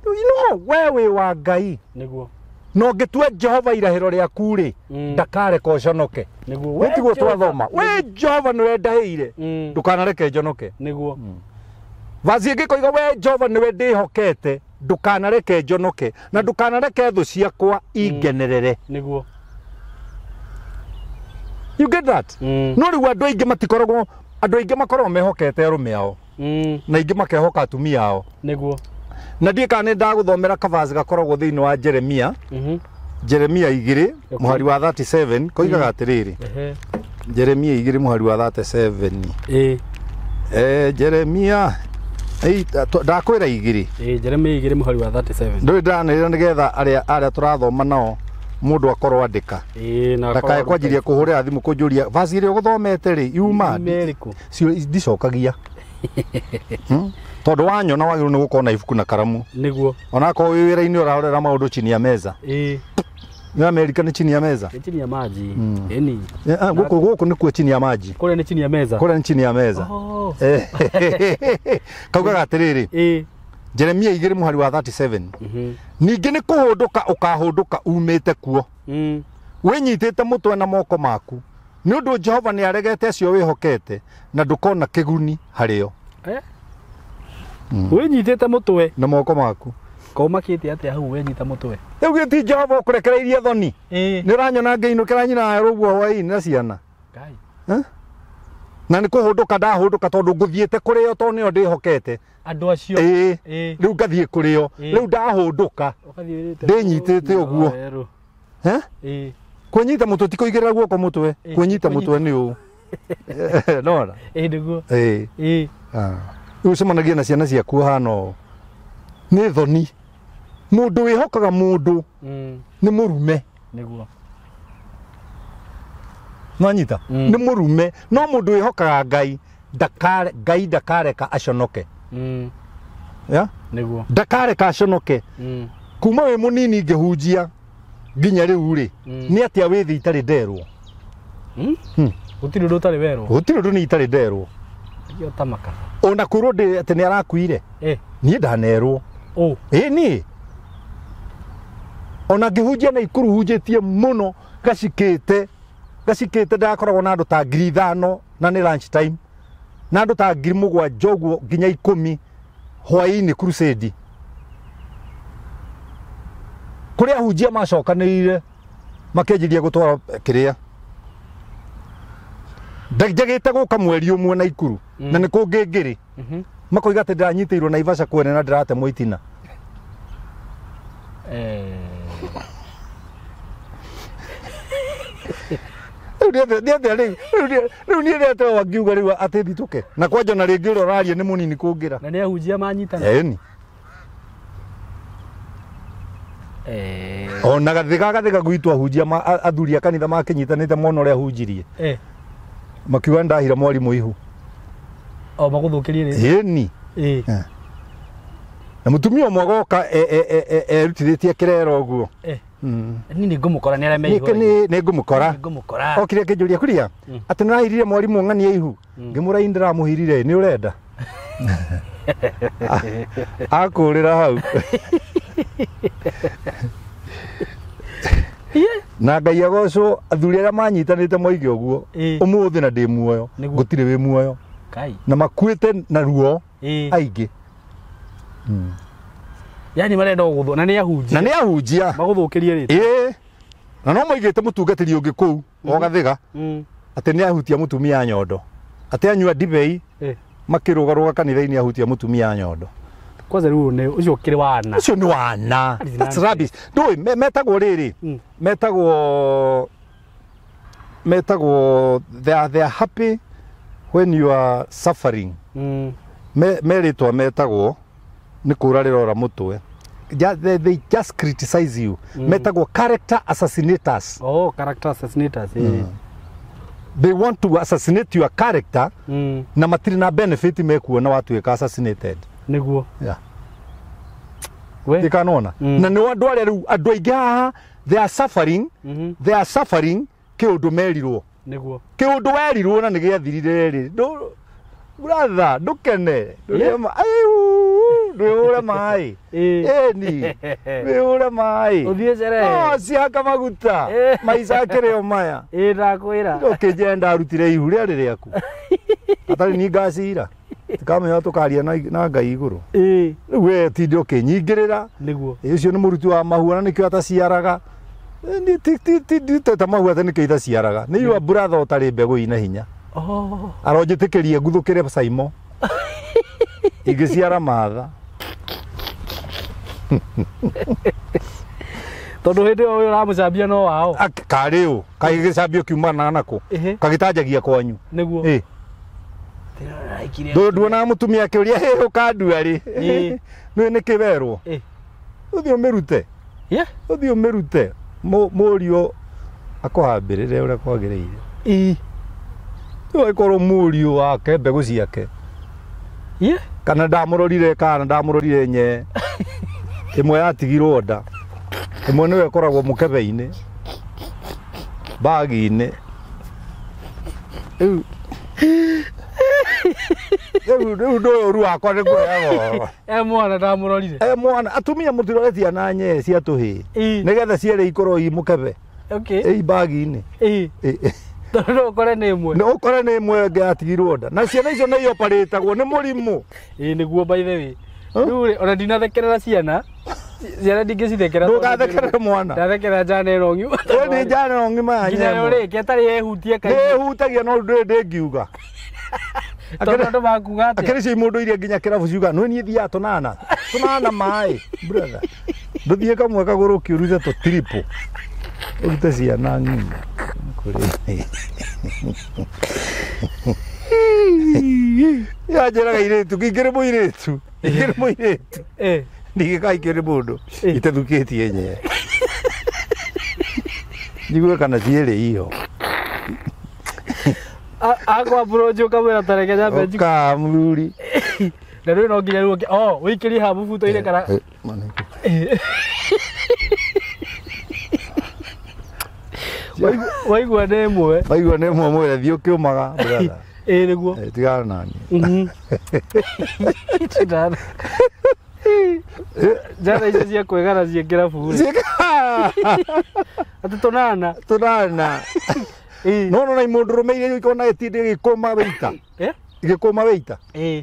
A: No, we wĩ wa Ngai.
B: Nĩguo.
A: Na ũngĩtua Jehova irahĩro rĩaku rĩ, ndakareka ũconoke.
B: Nĩguo.
A: We tiguo twathoma. We Jehova nĩwe ndahĩire. Ndũkanareke njonoke.
B: Nĩguo.
A: Vaci ĩngĩ koiga we Jehova nĩwe ndĩhokete, ndũkanareke njonoke na ndũkanareke thũ ciakwa ingenerere.
B: Nĩguo.
A: You get that? No rĩu andũ aingĩ matikoragwo, andũ aingĩ makoragwo mehokete arũme ao. Na aingĩ makehoka atumia ao.
B: Nĩguo.
A: Na ndiĩ kana nĩ ndagũthomera kavaci gakoragwo thĩinĩ wa Jeremia. Jeremia 2 mũhari wa 37 koigaga atĩrĩrĩ. Jeremia 2 mũhari wa 37. Jeremia ndakwĩra 2.
B: Jeremia 2 mũhari wa 37.
A: Ndũrĩ ndanĩrĩra nĩgetha arĩa tũrathoma nao mũndũ akorwo andĩka. Ndakae kwanjiria kũhũrĩra thimũ kũnjũria vaci ĩrĩa ũgũthomete rĩ yuma ndicokagia. Tondũ wanyona wagĩrĩirwo nĩ gũkorwo na ibuku na karamu.
B: Nĩguo.
A: Onakorwo wĩ wĩra-inĩ ũrarorera maũndũ chini ya meza. Nĩ Amerika nĩ chini ya meza.
B: Nĩ chini ya maji. Ĩni.
A: Gũkũ nĩkuo chini ya maji.
B: Kũrĩa nĩ chini ya meza.
A: Kũrĩa nĩ chini ya meza. Kaugaga atĩrĩrĩ. Jeremia 2 mũhari wa 37. Ningĩ nĩ kũhũndũka ũkahũndũka umĩte kuo. Wĩnyitĩte mũtwe na moko maku. Nĩ ũndũ Jehova nĩ aregete acio wĩhokete na ndũkona kĩguni harĩo.
B: Wĩnyitĩte mũtwe
A: na moko maku.
B: Komakĩte atĩa hau wenyita mũtwe?
A: Rĩu gĩti Jehova ũkũrekereirie thoni. Nĩ ũranyona ngĩinũkĩra nyina ũguo hwaĩ-inĩ na ciana.
B: Ngai.
A: Na nĩ kũhũndũka ndahũndũka tondũ ngũthiĩte kũrĩo tondũ nĩo ndĩhokete.
B: Andũ acio.
A: Rĩu ngathiĩ kũrĩo. Rĩu ndahũndũka. Ndĩnyitĩte ũguo. Kwĩnyita mũtwe ti kũigĩrĩra guoko mũtwe. Kwĩnyita mũtwe nĩ ũũ. Nona?
B: Nĩguo.
A: Rĩu ũcemanagia na ciana ciaku ũhana ũũ. Nĩ thoni. Mũndũ wĩhokaga mũndũ nĩ mũrume.
B: Nĩguo.
A: Nwanyita? Nĩ mũrume. No mũndũ wĩhokaga Ngai, Ngai ndakareka aconoke. Yeah?
B: Nĩguo.
A: Ndakareka aconoke. Kuma wĩ mũnini ngĩhunjia nginya rĩu rĩ, nĩ atĩa wĩ thĩ itarĩ nderwo?
B: Gũtirĩ ũndũ ũtarĩ werwo.
A: Gũtirĩ ũndũ niĩ itarĩ nderwo.
B: Tamaka.
A: Ona kwĩrwo atĩ nĩ arakuire. Niĩ ndanerwo. Niĩ. Ona ngĩhunjia na Ikuru hunjĩtie mũno gacikĩte ndakoragwo na andũ ta 5,000 na nĩ lunch time. Na andũ ta 7,000 ũguo nginya 10 hwaĩ-inĩ crusade. Kũrĩa ahunjia macokanĩrĩire makĩanjĩrĩria gũtwara kĩrĩa. Njagĩte gũka mweri ũmwe na Ikuru na nĩ kũngĩ ngĩrĩ. Makoiga atĩ ndĩranyitĩirwo Naivasha kwene na ndĩratemwo itina. Rĩu niĩ nĩatĩa wangiuga rĩu atĩ thitũke na kwanja na rĩngĩ ũrĩa ũraria nĩ mũnini kũngĩra.
B: Na nĩ ahunjia manyitana.
A: Ĩni. Ona gathĩga gwitũ ahunjia athuri a kanitha makĩnyitanĩte mona ũrĩa ahunjirie. Makiuga ndahira mwarimũ ihu.
B: O magũthũkĩrie rĩ.
A: Ĩni. Na mũtumia ũmwe agoka erutithĩtie kĩrero ũguo.
B: Niĩ nĩ ngũmũkora nĩ arĩa me igũrũ.
A: Nĩ ngũmũkora.
B: Nĩ ngũmũkora.
A: Okire akĩnjũria kuria atĩ nĩ ũrahirire mwarimũ ng'ania ihu. Ngĩmũra ĩ ndĩramũhirire nĩ ũrenda. Akũrĩra hau. Na Ngai agocwo athuri arĩa manyitanĩte moige ũguo ũmũthĩ na ndĩ muoyo gũtirĩ wĩ muoyo. Na makuĩte na ruo aingĩ.
B: Yani marenda gũgũthũ na nĩ ahunjia.
A: Na nĩ ahunjia.
B: Magũthũkĩrie rĩtwa.
A: Na no moigĩte mũtungatĩri ũngĩ kũu o Gathĩga atĩ nĩ ahutia mũtumia nyondo. Atĩ anyua ndibei makĩrũgarũga kanitha-inĩ ahutia mũtumia nyondo.
B: Kwanza rĩu nĩ ũcio ũkĩrĩ wana.
A: Ũcio nĩ wana. That's rubbish. Ndũĩ metagwo rĩrĩ. Metagwo they are happy when you are suffering. Merĩtwa metagwo nĩ kũra rĩrora mũtwe. They just criticize you. Metagwo character assassinators.
B: Oh, character assassinators.
A: They want to assassinate your character. Na matirĩ na benefit mekuona watuĩka assassinated.
B: Nĩguo.
A: Yeah. We ndikanona. Na nĩ andũ arĩa rĩu andũ aingĩ haha they are suffering. They are suffering kĩũndũ merirwo.
B: Nĩguo.
A: Kĩũndũ werirwo na nĩ gĩathirire rĩ. Brother, ndũkene. Ndwĩhũre maĩ. Ĩni. Ndwĩhũre maĩ.
B: Ũthiĩ cerehe.
A: No, cihaka maguta. Maica akĩrĩ o maya.
B: Ndakwĩra.
A: Ũkĩnjĩra ndarutire ihu rĩarĩ rĩaku. Atarĩ ni ngacira. Tikamenya tũkaria na Ngai igũrũ. Rĩu we tinde ũkĩnyingĩrĩra.
B: Nĩguo.
A: Ũcio nĩ mũruti wa mahua na nĩkĩo ataciaraga. Ti ta mahua atĩ nĩkĩo itaciaraga. Nĩ your brother ũtarĩ mbegũ ina hinya.
B: Oh.
A: Aronjĩtĩkĩrie nguthũkĩre Saimo. Ingĩciara matha.
B: Tondũ hĩndĩ ĩyo ũyũ ũramũcambia no wao.
A: Karĩ ũ kagĩcambio kiumana nako. Kagĩtanjagia kwanyu.
B: Nĩguo.
A: Nduonaga mũtumia akĩũria hĩ ũkandua rĩ. Nĩ nĩkĩ werwo. Ũthiĩ ũmĩrute. Ũthiĩ ũmĩrute. Mũriũ akũhambĩrĩre ũrĩa kwagĩrĩire. Rĩu angĩkorwo mũriũ wake mbegũ ciake. Kana ndamũrorire kana ndamũrorire nye. Ĩmwe yatigirwo nda. Ĩmwe nĩyo ĩkoragwo mũkebe-inĩ. Bagi-inĩ. Rĩu rĩu ndũĩ ũru wakwa nĩ ngũheaga ũhoro.
B: Mwana ndamũrorire.
A: Mwana atumia mũtiroretie na nye cia tũhĩĩ. Nĩgetha cierĩ ikorwo i mũkebe.
B: Okay.
A: I bagi-inĩ.
B: Tondũ no ũkore nĩ ĩmwe.
A: No ũkore nĩ ĩmwe ĩngĩ yatigirwo nda. Na ciana icio nĩ ioparĩtagwo nĩ mũrimũ.
B: Nĩguo by the way. Rĩu rĩ ona ndinathekerera ciana. Ciana ndingĩcithekerera.
A: Ndũgathekerere mwana.
B: Ndathekerera njana ĩno ng'ima.
A: Nĩ njana ĩno ng'ima ya
B: Nginya
A: nyemwe.
B: rĩ ĩtarĩ yehutie kaingĩ.
A: Nĩ ĩhutagia no ndũĩ ndĩngiuga.
B: Tondũ andũ makuga atĩa?
A: Akĩrĩ cio mũndũ iria nginya kĩrabu ciuga nĩ niĩ thiaga tũnana. Tũnana maĩ brother. Ndũthiĩ kamwe kagũrũki ũrute tũ triple. Ũrute ciana ng'ima. Yanjĩraga irĩtu ingĩrĩ mũirĩtu. Ingĩrĩ mũirĩtu. Ndingĩkaikio nĩ mũndũ itathukĩtie nye. Njigue kana cierĩ iho.
B: Akwa approach ũkamwĩra tareke nyambe njigue.
A: Ũka mũthuri.
B: Na rĩu no nginya rĩu oh ũikĩrie haha mũbuto-inĩ kana waigua nĩ ĩmwe.
A: Waigua nĩ ĩmwe mwĩre thiĩ ũkĩũmaga brother.
B: Nĩguo.
A: Tigana naniĩ.
B: Njana icio cia kwĩgana ciĩ kĩrabu rĩ. Atĩ tũnana.
A: Tũnana. No no na mũndũrũme iria ikona gĩtindĩ gĩkũma wĩita. Gĩkũma wĩita.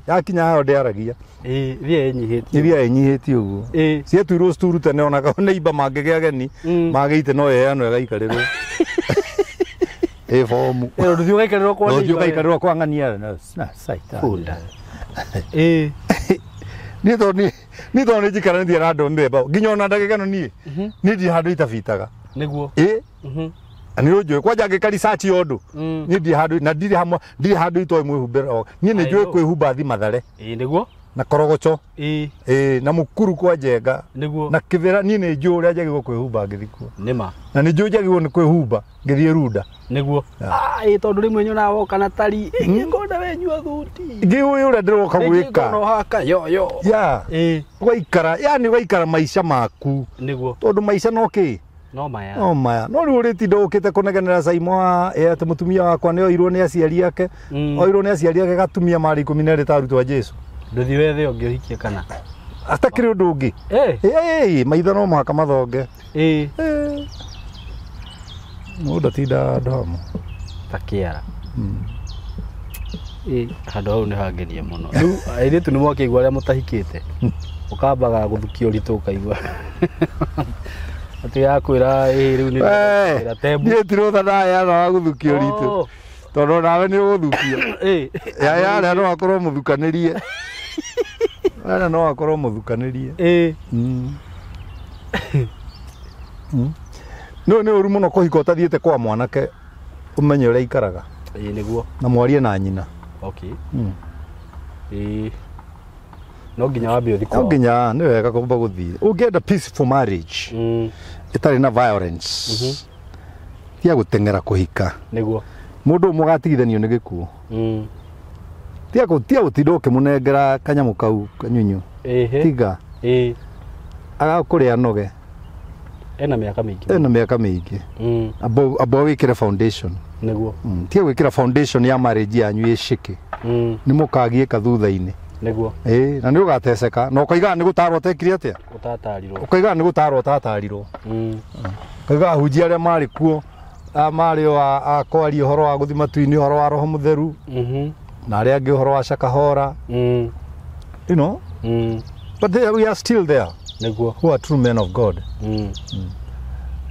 A: Yakinya haho ndĩaragia.
B: Ithia ĩnyihĩtie.
A: Ithia ĩnyihĩtie ũguo. Cietuirwo cituru tene ona nĩ imba mangĩgĩa ageni magĩite no ĩheanwo ĩgaikarĩrwo. Ĩ bomu.
B: Ndũthiĩ ũgaikarĩrwo kwa
A: Ndũthiĩ ũgaikarĩrwo kwa ng'ania na saita.
B: Bunda.
A: Niĩ tondũ nĩ njikaranĩtie na andũ mĩthemba nginya ona ndagĩka ĩno niĩ niĩ ndirĩ handũ itabitaga.
B: Nĩguo.
A: Nĩ ũnjũĩ kwanja ngĩka research ya ũndũ niĩ ndirĩ handũ na ndirĩ handũ itoĩ mwĩhumbĩre niĩ nĩ njũĩ kwĩhumba thi Mathare.
B: Nĩguo.
A: Na Korogocho. Na Mũkuru kwa Njenga.
B: Nĩguo.
A: Na Kĩthĩra niĩ nĩ njũĩ ũrĩa njagĩrĩirwo kwĩhumba ngĩthiĩ kuo.
B: Nĩma.
A: Na nĩ njũĩ njagĩrĩirwo nĩ kwĩhumba ngĩthiĩ Runda.
B: Nĩguo. Tondũ rĩmwe nyonaga woka na tari ngona wenyua thuti.
A: Ngĩũĩ ũrĩa ndĩroka gwĩka.
B: Ngona ũhaka yo yo.
A: Ya. Ũgaikara yani ũgaikara maica maku.
B: Nĩguo.
A: Tondũ maica no kĩ?
B: No maya.
A: No maya. No rĩu ũrĩtinda ũkĩte kũnegenera Saimo atĩ mũtumia wakwa nĩ oirwo nĩ aciari ake. Oirwo nĩ aciari ake gatumia marĩ 12 ta arutwo a Jesũ.
B: Ndũthiĩ wethe ũngĩ ũhikie kana?
A: Atakĩrĩ ũndũ ũngĩ. Maitho no mũhaka mathonge. Mũndũ atindaga handũ hamwe.
B: Ta kĩara. Ĩ handũ hau nĩ hangenia mũno. Rĩu airĩtu nĩ mwakĩigua arĩa mũtahikĩte. Ũkambaga gũthukia ũritũ ũkaigua. Atĩ yakwĩra ĩ rĩu nĩ ndĩra tembu.
A: Niĩ ti rũtha ndaheana wa gũthukia ũritũ. Tondũ nawe nĩ ũgũthukio. Yarĩa no akorwo mũthukanĩrie. Yarĩa no akorwo mũthukanĩrie. No nĩ ũru mũno kũhika ũtathiĩte kwa mwanake ũmenye ũrĩa aikaraga.
B: Ĩĩ nĩguo.
A: Na mwarie na nyina.
B: Okay. Ĩĩ. No nginya wambe ũthiĩ kwao.
A: No nginya nĩ wega kwamba gũthiĩ. Ũngĩenda peaceful marriage. Ĩtarĩ na violence. Tiga gũteng'era kũhika.
B: Nĩguo.
A: Mũndũ ũmwe ũgatigithanio nĩ gĩkuũ. Tiga gũtinda ũkĩmũnengera kanyamũ kau kanyunyu. Tiga. Agakũrĩa noge.
B: Ena mĩaka mĩingĩ.
A: Ena mĩaka mĩingĩ. Amba wĩkĩre foundation.
B: Nĩguo.
A: Tiga gwĩkĩra foundation ya marriage yanyu ĩcĩke. Nĩ mũkagiĩka thutha-inĩ.
B: Nĩguo.
A: Ĩĩ, na nĩ ũgateceka. Na ũkaigaga nĩ gũtarwo ũtekire atĩa?
B: Ũtatarirwo.
A: Ũkaigaga nĩ gũtarwo ũtatarirwo. Ũkaigaga ahunjia arĩa marĩ kuo marĩ o a kwaria ũhoro wa gũthiĩ matu-inĩ, ũhoro wa Roho Mũtheru. Na arĩa angĩ ũhoro wa Shakahora. You know? But we are still there.
B: Nĩguo.
A: Who are true men of God.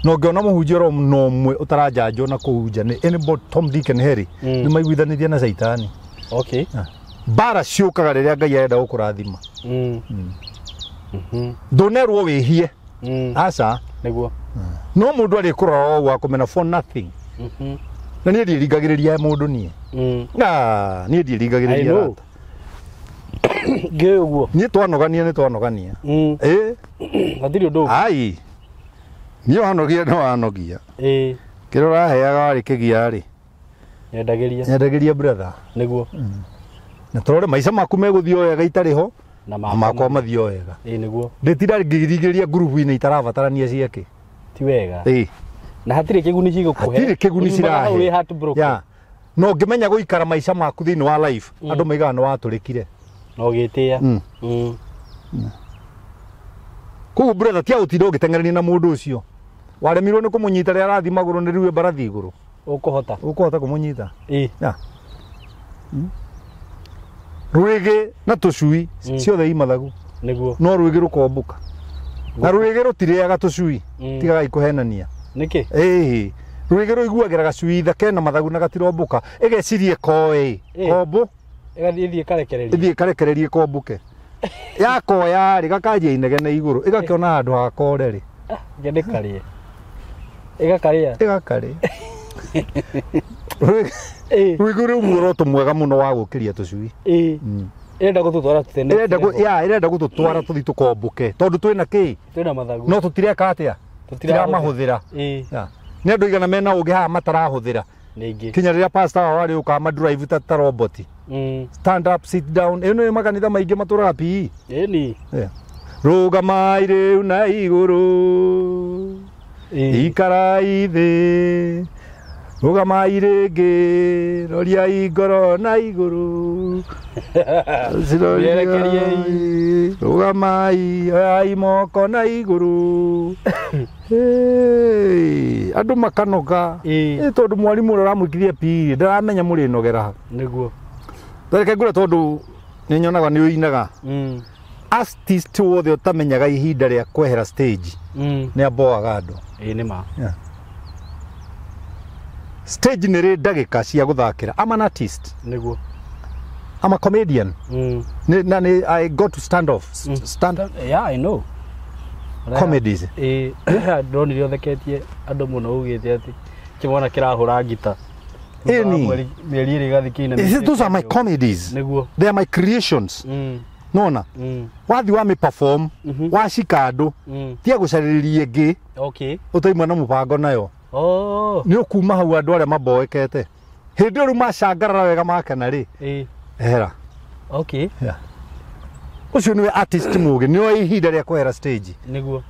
A: No ngĩona mũhunjia oro no ũmwe ũtaranjanjwo na kũu nja nĩ anybody Tom Dick and Harry. Nĩ maiguithanĩtie na Caitani.
B: Okay.
A: Mbara ciũkaga rĩrĩa Ngai arenda gũkũrathima. Ndũnerwo wĩhie. Aca.
B: Nĩguo.
A: No mũndũ arĩkũrora o ũguo akũmena for nothing. Na niĩ ndiĩringagĩrĩria mũndũ niĩ. Niĩ ndiĩringagĩrĩria rata.
B: Ngĩũĩ ũguo.
A: Niĩ twanogania nĩ twanogania. Ĩĩ.
B: Hatirĩ ũndũ ũngĩ.
A: Ai. Niĩ wanogia no wanogia.
B: Ĩĩ.
A: Kĩrĩa ũraheaga warĩ kĩgia rĩ.
B: Nyendagĩria.
A: Nyendagĩria brother.
B: Nĩguo.
A: Na tũrore maica maku megũthiĩ o wega itarĩ ho.
B: Na
A: makwa mathiĩ o wega.
B: Ĩĩ nĩguo.
A: Ndĩtinda ngĩringĩrĩria ngurubu-inĩ itarabatarania ciake.
B: Ti wega.
A: Ĩĩ.
B: Na hatirĩ kĩguni cigũkũhe.
A: Hatirĩ kĩguni cirahe.
B: Yeah.
A: No ngĩmenya gũikara maica maku thĩinĩ wa life, andũ maigaga nĩ watũrĩkire.
B: Na ũgĩtĩĩa.
A: Koguo brother tiga gũtinda ũgĩteng'erania na mũndũ ũcio. Waremirwo nĩ kũmũnyita rĩrĩa arathiĩ magũrũ nĩ rĩu mbarathi igũrũ.
B: Ũkũhota.
A: Ũkũhota kũmũnyita.
B: Ĩĩ.
A: Yeah. Rwĩgĩ na tũcui ciothe i mathagu.
B: Nĩguo.
A: No rwĩgĩ rũkombũka. Na rwĩgĩ rũtirĩaga tũcui. Tigagai kũhenania.
B: Nĩkĩ?
A: Ĩĩ. Rwĩgĩ rũiguagĩra gacui thake na mathagu na gatirombũka. Ĩgecirie koĩ. Kombũ.
B: Ĩgathiĩ ĩthiĩ ĩkarekererie.
A: Ĩthiĩ ĩkarekererie kombũke. Yakoya rĩ gakanjia inegene igũrũ. Ĩgakĩona handũ ha kore rĩ.
B: Ngende karĩe. Ĩgakarĩa.
A: Ĩgakarĩa. Rwĩgĩ rũu muoroto mwega mũno wa gũkĩria tũcui.
B: Ĩĩ. Ĩrenda gũtũtwara tene.
A: Ĩrenda gũtũtwara tũthiĩ tũkombũke. Tondũ twĩna kĩ?
B: Twĩna mathagu.
A: No tũtireka atĩa? Tũtiramahũthĩra.
B: Ĩĩ.
A: Nĩ andũ aigana mena ũgĩ haha matarahũthĩra.
B: Nĩingĩ.
A: Kinya rĩrĩa pastor wao arĩ ũkaga madrive ta robot. Stand up, sit down. Ĩno nĩ makanitha maingĩ matũraga PE.
B: Ĩni.
A: Rũgamai rĩu na igũrũ. Ikarai thĩ. Rũgamai rĩngĩ, roriai ngoro na igũrũ.
B: Mĩerekeriei.
A: Rũgamai, oyai moko na igũrũ. Andũ makanoga. Tondũ mwarimũ ũrĩa ũramwĩkithia PE ndaramenya mũrĩnogera ha.
B: Nĩguo.
A: Reke ngwĩre tondũ nĩ nyonaga nĩ ũinaga. Artist wothe ũtamenyaga ihinda rĩa kwehera stage nĩ amboaga andũ.
B: Ĩĩ nĩ ma.
A: Stage nĩ rĩ ndagĩka cia gũthakĩra. I'm an artist.
B: Nĩguo.
A: I'm a comedian. Na nĩ I got to stand off. Stand up.
B: Yeah, I know.
A: Comedies.
B: Ĩĩ, ndonire ũtheketie andũ mũno ugĩte atĩ kĩmwana kĩrahũra ngita.
A: Ĩni.
B: Mĩeri ĩrĩ ĩgathiĩ kĩina.
A: Those are my comedies.
B: Nĩguo.
A: They are my creations. Nona. Wathi wa mi perform, wacika andũ, tiga gũcarĩria ĩngĩ.
B: Okay.
A: Ũtaimwe na mũbango nayo.
B: Oh.
A: Nĩ ũkuma hau andũ arĩa maboekete. Hĩndĩ ĩyo rĩu macangarara wega makena rĩ. Ehera.
B: Okay.
A: Yeah. Ũcio nĩwe artist mũgĩ, nĩoĩ ihinda rĩa kwehera stage.
B: Nĩguo.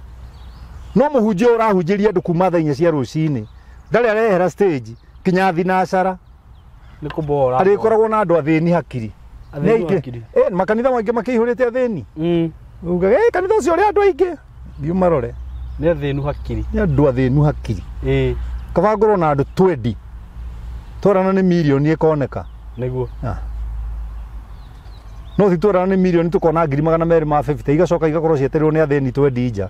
A: No mũhunjia ũrahunjĩria andũ kuma thaa inya cia rũcinĩ, ndarĩ arehera stage kinya thinacara.
B: Nĩ kũbora.
A: Arĩkoragwo na andũ athĩni hakiri.
B: Athĩni hakiri.
A: Makanitha maingĩ makĩihũrĩte athĩni. Ugaga, kanitha ũcio ũrĩ andũ aingĩ. Thiĩ ũmarore.
B: Nĩ athĩnu hakiri.
A: Nĩ andũ athĩnu hakiri.
B: Ĩĩ.
A: Kaba ngorwo na andũ 20 twarana nĩ mirioni ĩkoneka.
B: Nĩguo.
A: No ti twarana nĩ mirioni tukona 250,000 igacoka igakorwo cietereirwo nĩ athĩni 20 nja.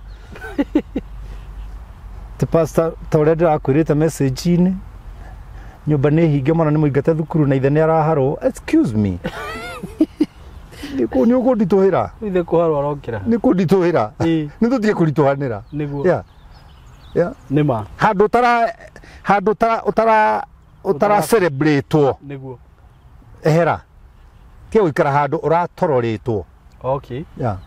A: Ti pastor ta ũrĩa ndĩrakwĩrĩte message-inĩ nyũmba nĩ hinge mwana nĩ mũingate thukuru na ithe nĩ araharwo. Excuse me. Nĩ ũkũnditũhĩra.
B: Ithe kũharwo arokĩra.
A: Nĩ kũnditũhĩra. Nĩ tũtige kũritũhanĩra.
B: Nĩguo.
A: Yeah. Yeah.
B: Nĩ ma.
A: Handũ ũtara celebrate-wo.
B: Nĩguo.
A: Ehera. Tiga gũikara handũ ũratororetwo.
B: Okay.
A: Yeah.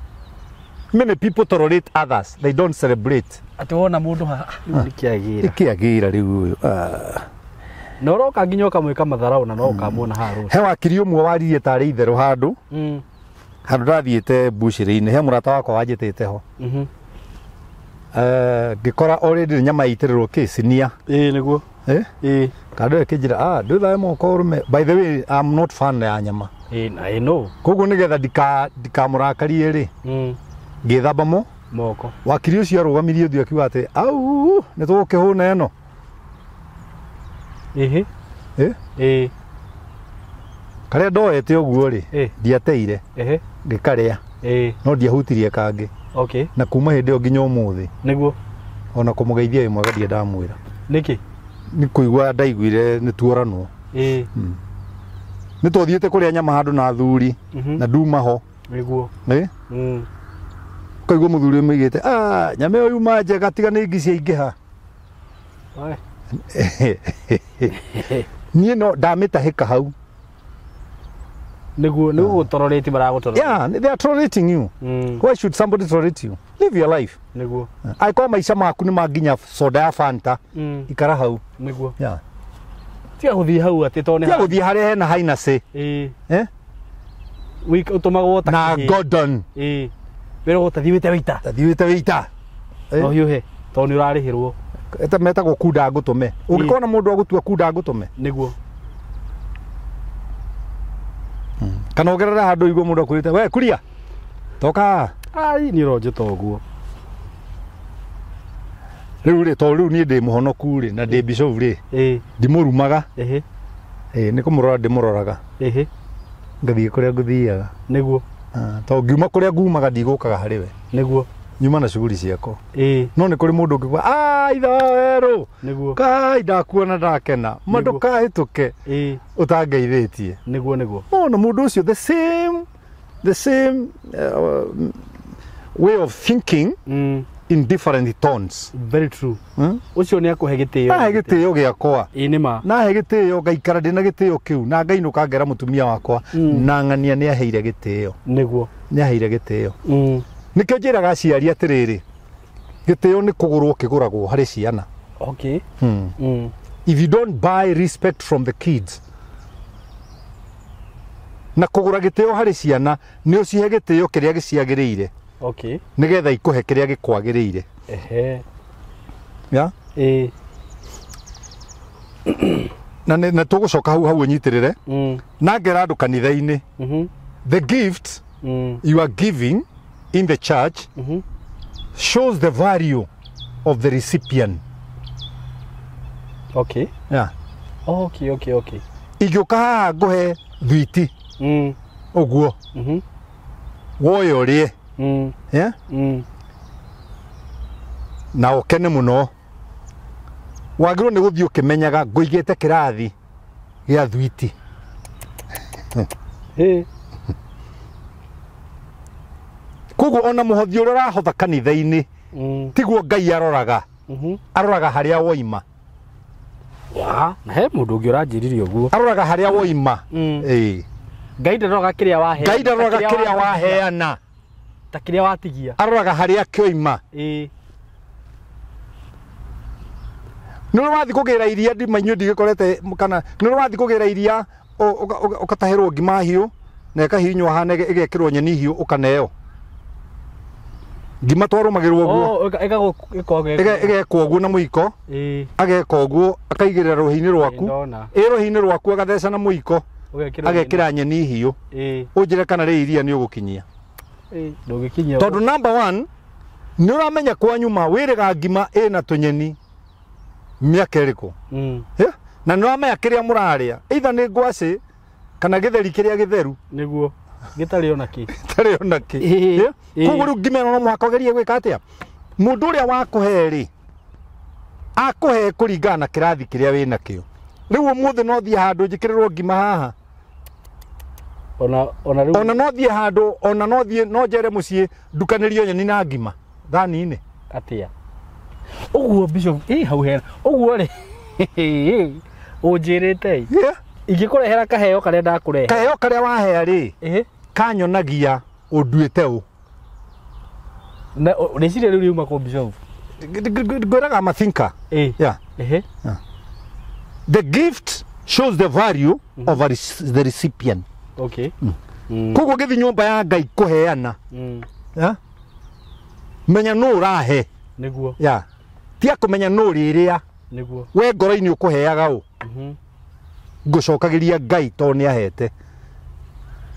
A: Many people tolerate others. They don't celebrate.
B: Atĩ wona mũndũ ha nĩkĩagĩra.
A: Nĩkĩagĩra rĩu ũyũ.
B: Na ũroka nginya ũkamwĩka matharau na no ũkamuona haha rũciũ.
A: He wakiri ũmwe waririe tarĩ itherũ handũ. Handũ ndathiĩte mbucĩrĩ-inĩ he mũrata wakwa wanjĩtĩte ho. Ngĩkora already nyama yaitĩrĩrwo kĩ sinia.
B: Ĩĩ nĩguo. Ĩĩ.
A: Kandũ ĩkĩnjĩra ndwĩthae moko ũrũme. By the way, I'm not fan ya nyama.
B: Ĩĩ na ĩ no.
A: Koguo nĩgetha ndikamũrakarie rĩ. Ngĩthamba
B: moko.
A: Wakiri ũcio arũgamirie ũthiũ akiuga atĩ au nĩ tũgũkĩhũna ĩno.
B: Ĩhĩ. Ĩĩ.
A: Karĩa ndoete ũguo rĩ ndiateire. Ngĩkarĩa. No ndiahutirie kangĩ.
B: Okay.
A: Na kuma hĩndĩ ĩyo nginya ũmũthĩ.
B: Nĩguo.
A: Ona kũmũgeithia wĩ mwega ndirĩ ndamwĩra.
B: Nĩkĩ?
A: Nĩ kũigua ndaiguire nĩ tuoranwo.
B: Ĩĩ.
A: Nĩ twathiĩte kũrĩa nyama handũ na athuri na nduma ho.
B: Nĩguo.
A: Ũkaigua mũthuri ũmũigĩte nyama ĩyo yuma njega tiga nĩ ingi ciaingĩha. Niĩ no ndamĩtahĩka hau.
B: Nĩguo nĩ gũgũtororate maragũtororate.
A: Yeah, they are tolerating you. Why should somebody tolerate you? Live your life.
B: Nĩguo.
A: Angĩkorwo maica maku nĩ ma nginya soda ya Fanta, ikara hau.
B: Nĩguo.
A: Yeah.
B: Tiga gũthiĩ hau atĩ tondũ nĩ
A: tiga gũthiĩ harĩa hena Hennessy.
B: Ĩĩ. Ũtũmagwo ta
A: na Gordon.
B: Ĩĩ. Wĩragwo ta thiĩ wĩte wĩita.
A: Ta thiĩ wĩte wĩita.
B: No hiũhe tondũ nĩ ũrarĩhĩrwo.
A: Eta metagwo kunda ngũtũme. Ũngĩkona mũndũ agũtua kunda ngũtũme.
B: Nĩguo.
A: Kana ũgerera handũ igũ mũndũ akwĩrĩte we kuria toka.
B: Ai nĩ ũronjĩta ũguo.
A: Rĩu rĩ tondũ rĩu niĩ ndĩ mũhonoku rĩ na ndĩ bishop rĩ ndimũrumaga.
B: Ĩhĩ.
A: Nĩ kũmũrora ndĩmũroraga.
B: Ĩhĩ.
A: Ngathiĩ kũrĩa ngũthiaga.
B: Nĩguo.
A: Tondũ ngiuma kũrĩa ngumaga ndigũkaga harĩ we.
B: Nĩguo.
A: Nyuma na shughuli ciakwa.
B: Ĩĩ.
A: No nĩ kũrĩ mũndũ ũngĩkuga ithe wa werũ.
B: Nĩguo.
A: Kai ndakuona ndakena. Ma ndũkahĩtũke.
B: Ĩĩ.
A: Ũtangeithĩtie.
B: Nĩguo nĩguo.
A: No na mũndũ ũcio the same way of thinking in different tones.
B: Very true. Ũcio nĩ akũhe gĩtĩo.
A: Ahe gĩtĩo gĩakwa.
B: Ĩĩ nĩ ma.
A: Na ahe gĩtĩo ngaikara ndĩna gĩtĩo kĩu na ngainũka ngera mũtumia wakwa na ng'ania nĩ aheire gĩtĩo.
B: Nĩguo.
A: Nĩ aheire gĩtĩo. Nĩkĩo njĩraga aciari atĩrĩrĩ, gĩtĩo nĩ kũgũrwo kĩgũragwo harĩ ciana.
B: Okay.
A: If you don't buy respect from the kids, na kũgũra gĩtĩo harĩ ciana nĩ ũcihe gĩtĩo kĩrĩa gĩciagĩrĩire.
B: Okay.
A: Nĩgetha ikũhe kĩrĩa gĩkwagĩrĩire.
B: Ehe.
A: Yeah?
B: Ĩĩ.
A: Na na tũgũcoka hau hau ũnyitĩrĩre. Na ngera andũ kanitha-inĩ. The gift you are giving in the church shows the value of the recipient.
B: Okay.
A: Yeah.
B: Okay, okay, okay.
A: Ingĩũka haha ngũhe thwiti. Ũguo. Woye ũrĩe. Yeah? Na ũkene mũno. Wagĩrĩirwo nĩ gũthiĩ ũkĩmenyaga ngũigĩte kĩrathi gĩa thwiti. Koguo ona mũhothi ũrĩa ũrahotha kanitha-inĩ tiguo Ngai aroraga. Aroraga harĩa woima.
B: Na he mũndũ ũngĩ ũranjĩrire ũguo.
A: Aroraga harĩa woima. Ĩĩ.
B: Ngai ndaroraga kĩrĩa waheana.
A: Ngai ndaroraga kĩrĩa waheana.
B: Ta kĩrĩa watigia.
A: Aroraga harĩa kĩoima.
B: Ĩĩ.
A: Nĩ ũrĩ wathiĩ kũgĩra iria ndima inyuĩ ndigĩkorete kana nĩ ũrĩ wathiĩ kũgĩra iria ũkatahĩrwo ngima hiũ na ĩkahihinywo hana ĩgekĩrwo nyeni hiũ ũkaneo. Ngima twarũmagĩrwo ũguo. Ĩgekwo ũguo na mũiko. Ageka ũguo akaigĩrĩra rũhĩ-inĩ rwaku. Ĩ rũhĩ-inĩ rwaku agatheca na mũiko. Agekĩra nyeni hiũ. Ũnjĩre kana rĩ iria nĩ ũgũkinyia.
B: Ndũgĩkinyia.
A: Tondũ number 1 nĩ ũramenya kwa nyuma wĩrĩga ngima ĩna tũnyeni. Mĩaka ĩrĩkũ? Na nĩ wamenya kĩrĩa mũrarĩa, either nĩ ngwacĩ kana gĩtheri kĩrĩa gĩtheru.
B: Nĩguo. Gĩtarĩ ona kĩ.
A: Gĩtarĩ ona kĩ. Koguo rĩu ngima ĩno no mũhaka ũgerie gwĩka atĩa? Mũndũ ũrĩa wakũhe rĩ, akũhe kũringana na kĩrathi kĩrĩa wĩnakĩo. Rĩu ũmũthĩ no thiĩ handũ njĩkĩrĩrwo ngima haha.
B: Ona rĩu
A: ona no thiĩ handũ, ona no thiĩ no njere mũciĩ ndukanĩrio nyeni na ngima thani-inĩ.
B: Atĩa? Ũguo Bishop, hau hena. Ũguo rĩ, ũnjĩrĩte. Ingĩkũrehera kaheo karĩa ndakũrehe.
A: Kaheo karĩa wahea rĩ, kanyonagia ũnduĩte ũ.
B: Na rĩciria rĩu riuma kũ Bishop?
A: Ngwĩraga I'm a thinker. Yeah. The gift shows the value of the recipient.
B: Okay.
A: Koguo gĩthiĩ nyũmba ya Ngai kũheana. Menya nũ ũrahe.
B: Nĩguo.
A: Yeah. Tia kũmenya nũ ũrĩrĩa.
B: Nĩguo.
A: We ngoro-inĩ ũkũheaga ũ. Ngũcokagĩria Ngai tondũ nĩ ahete.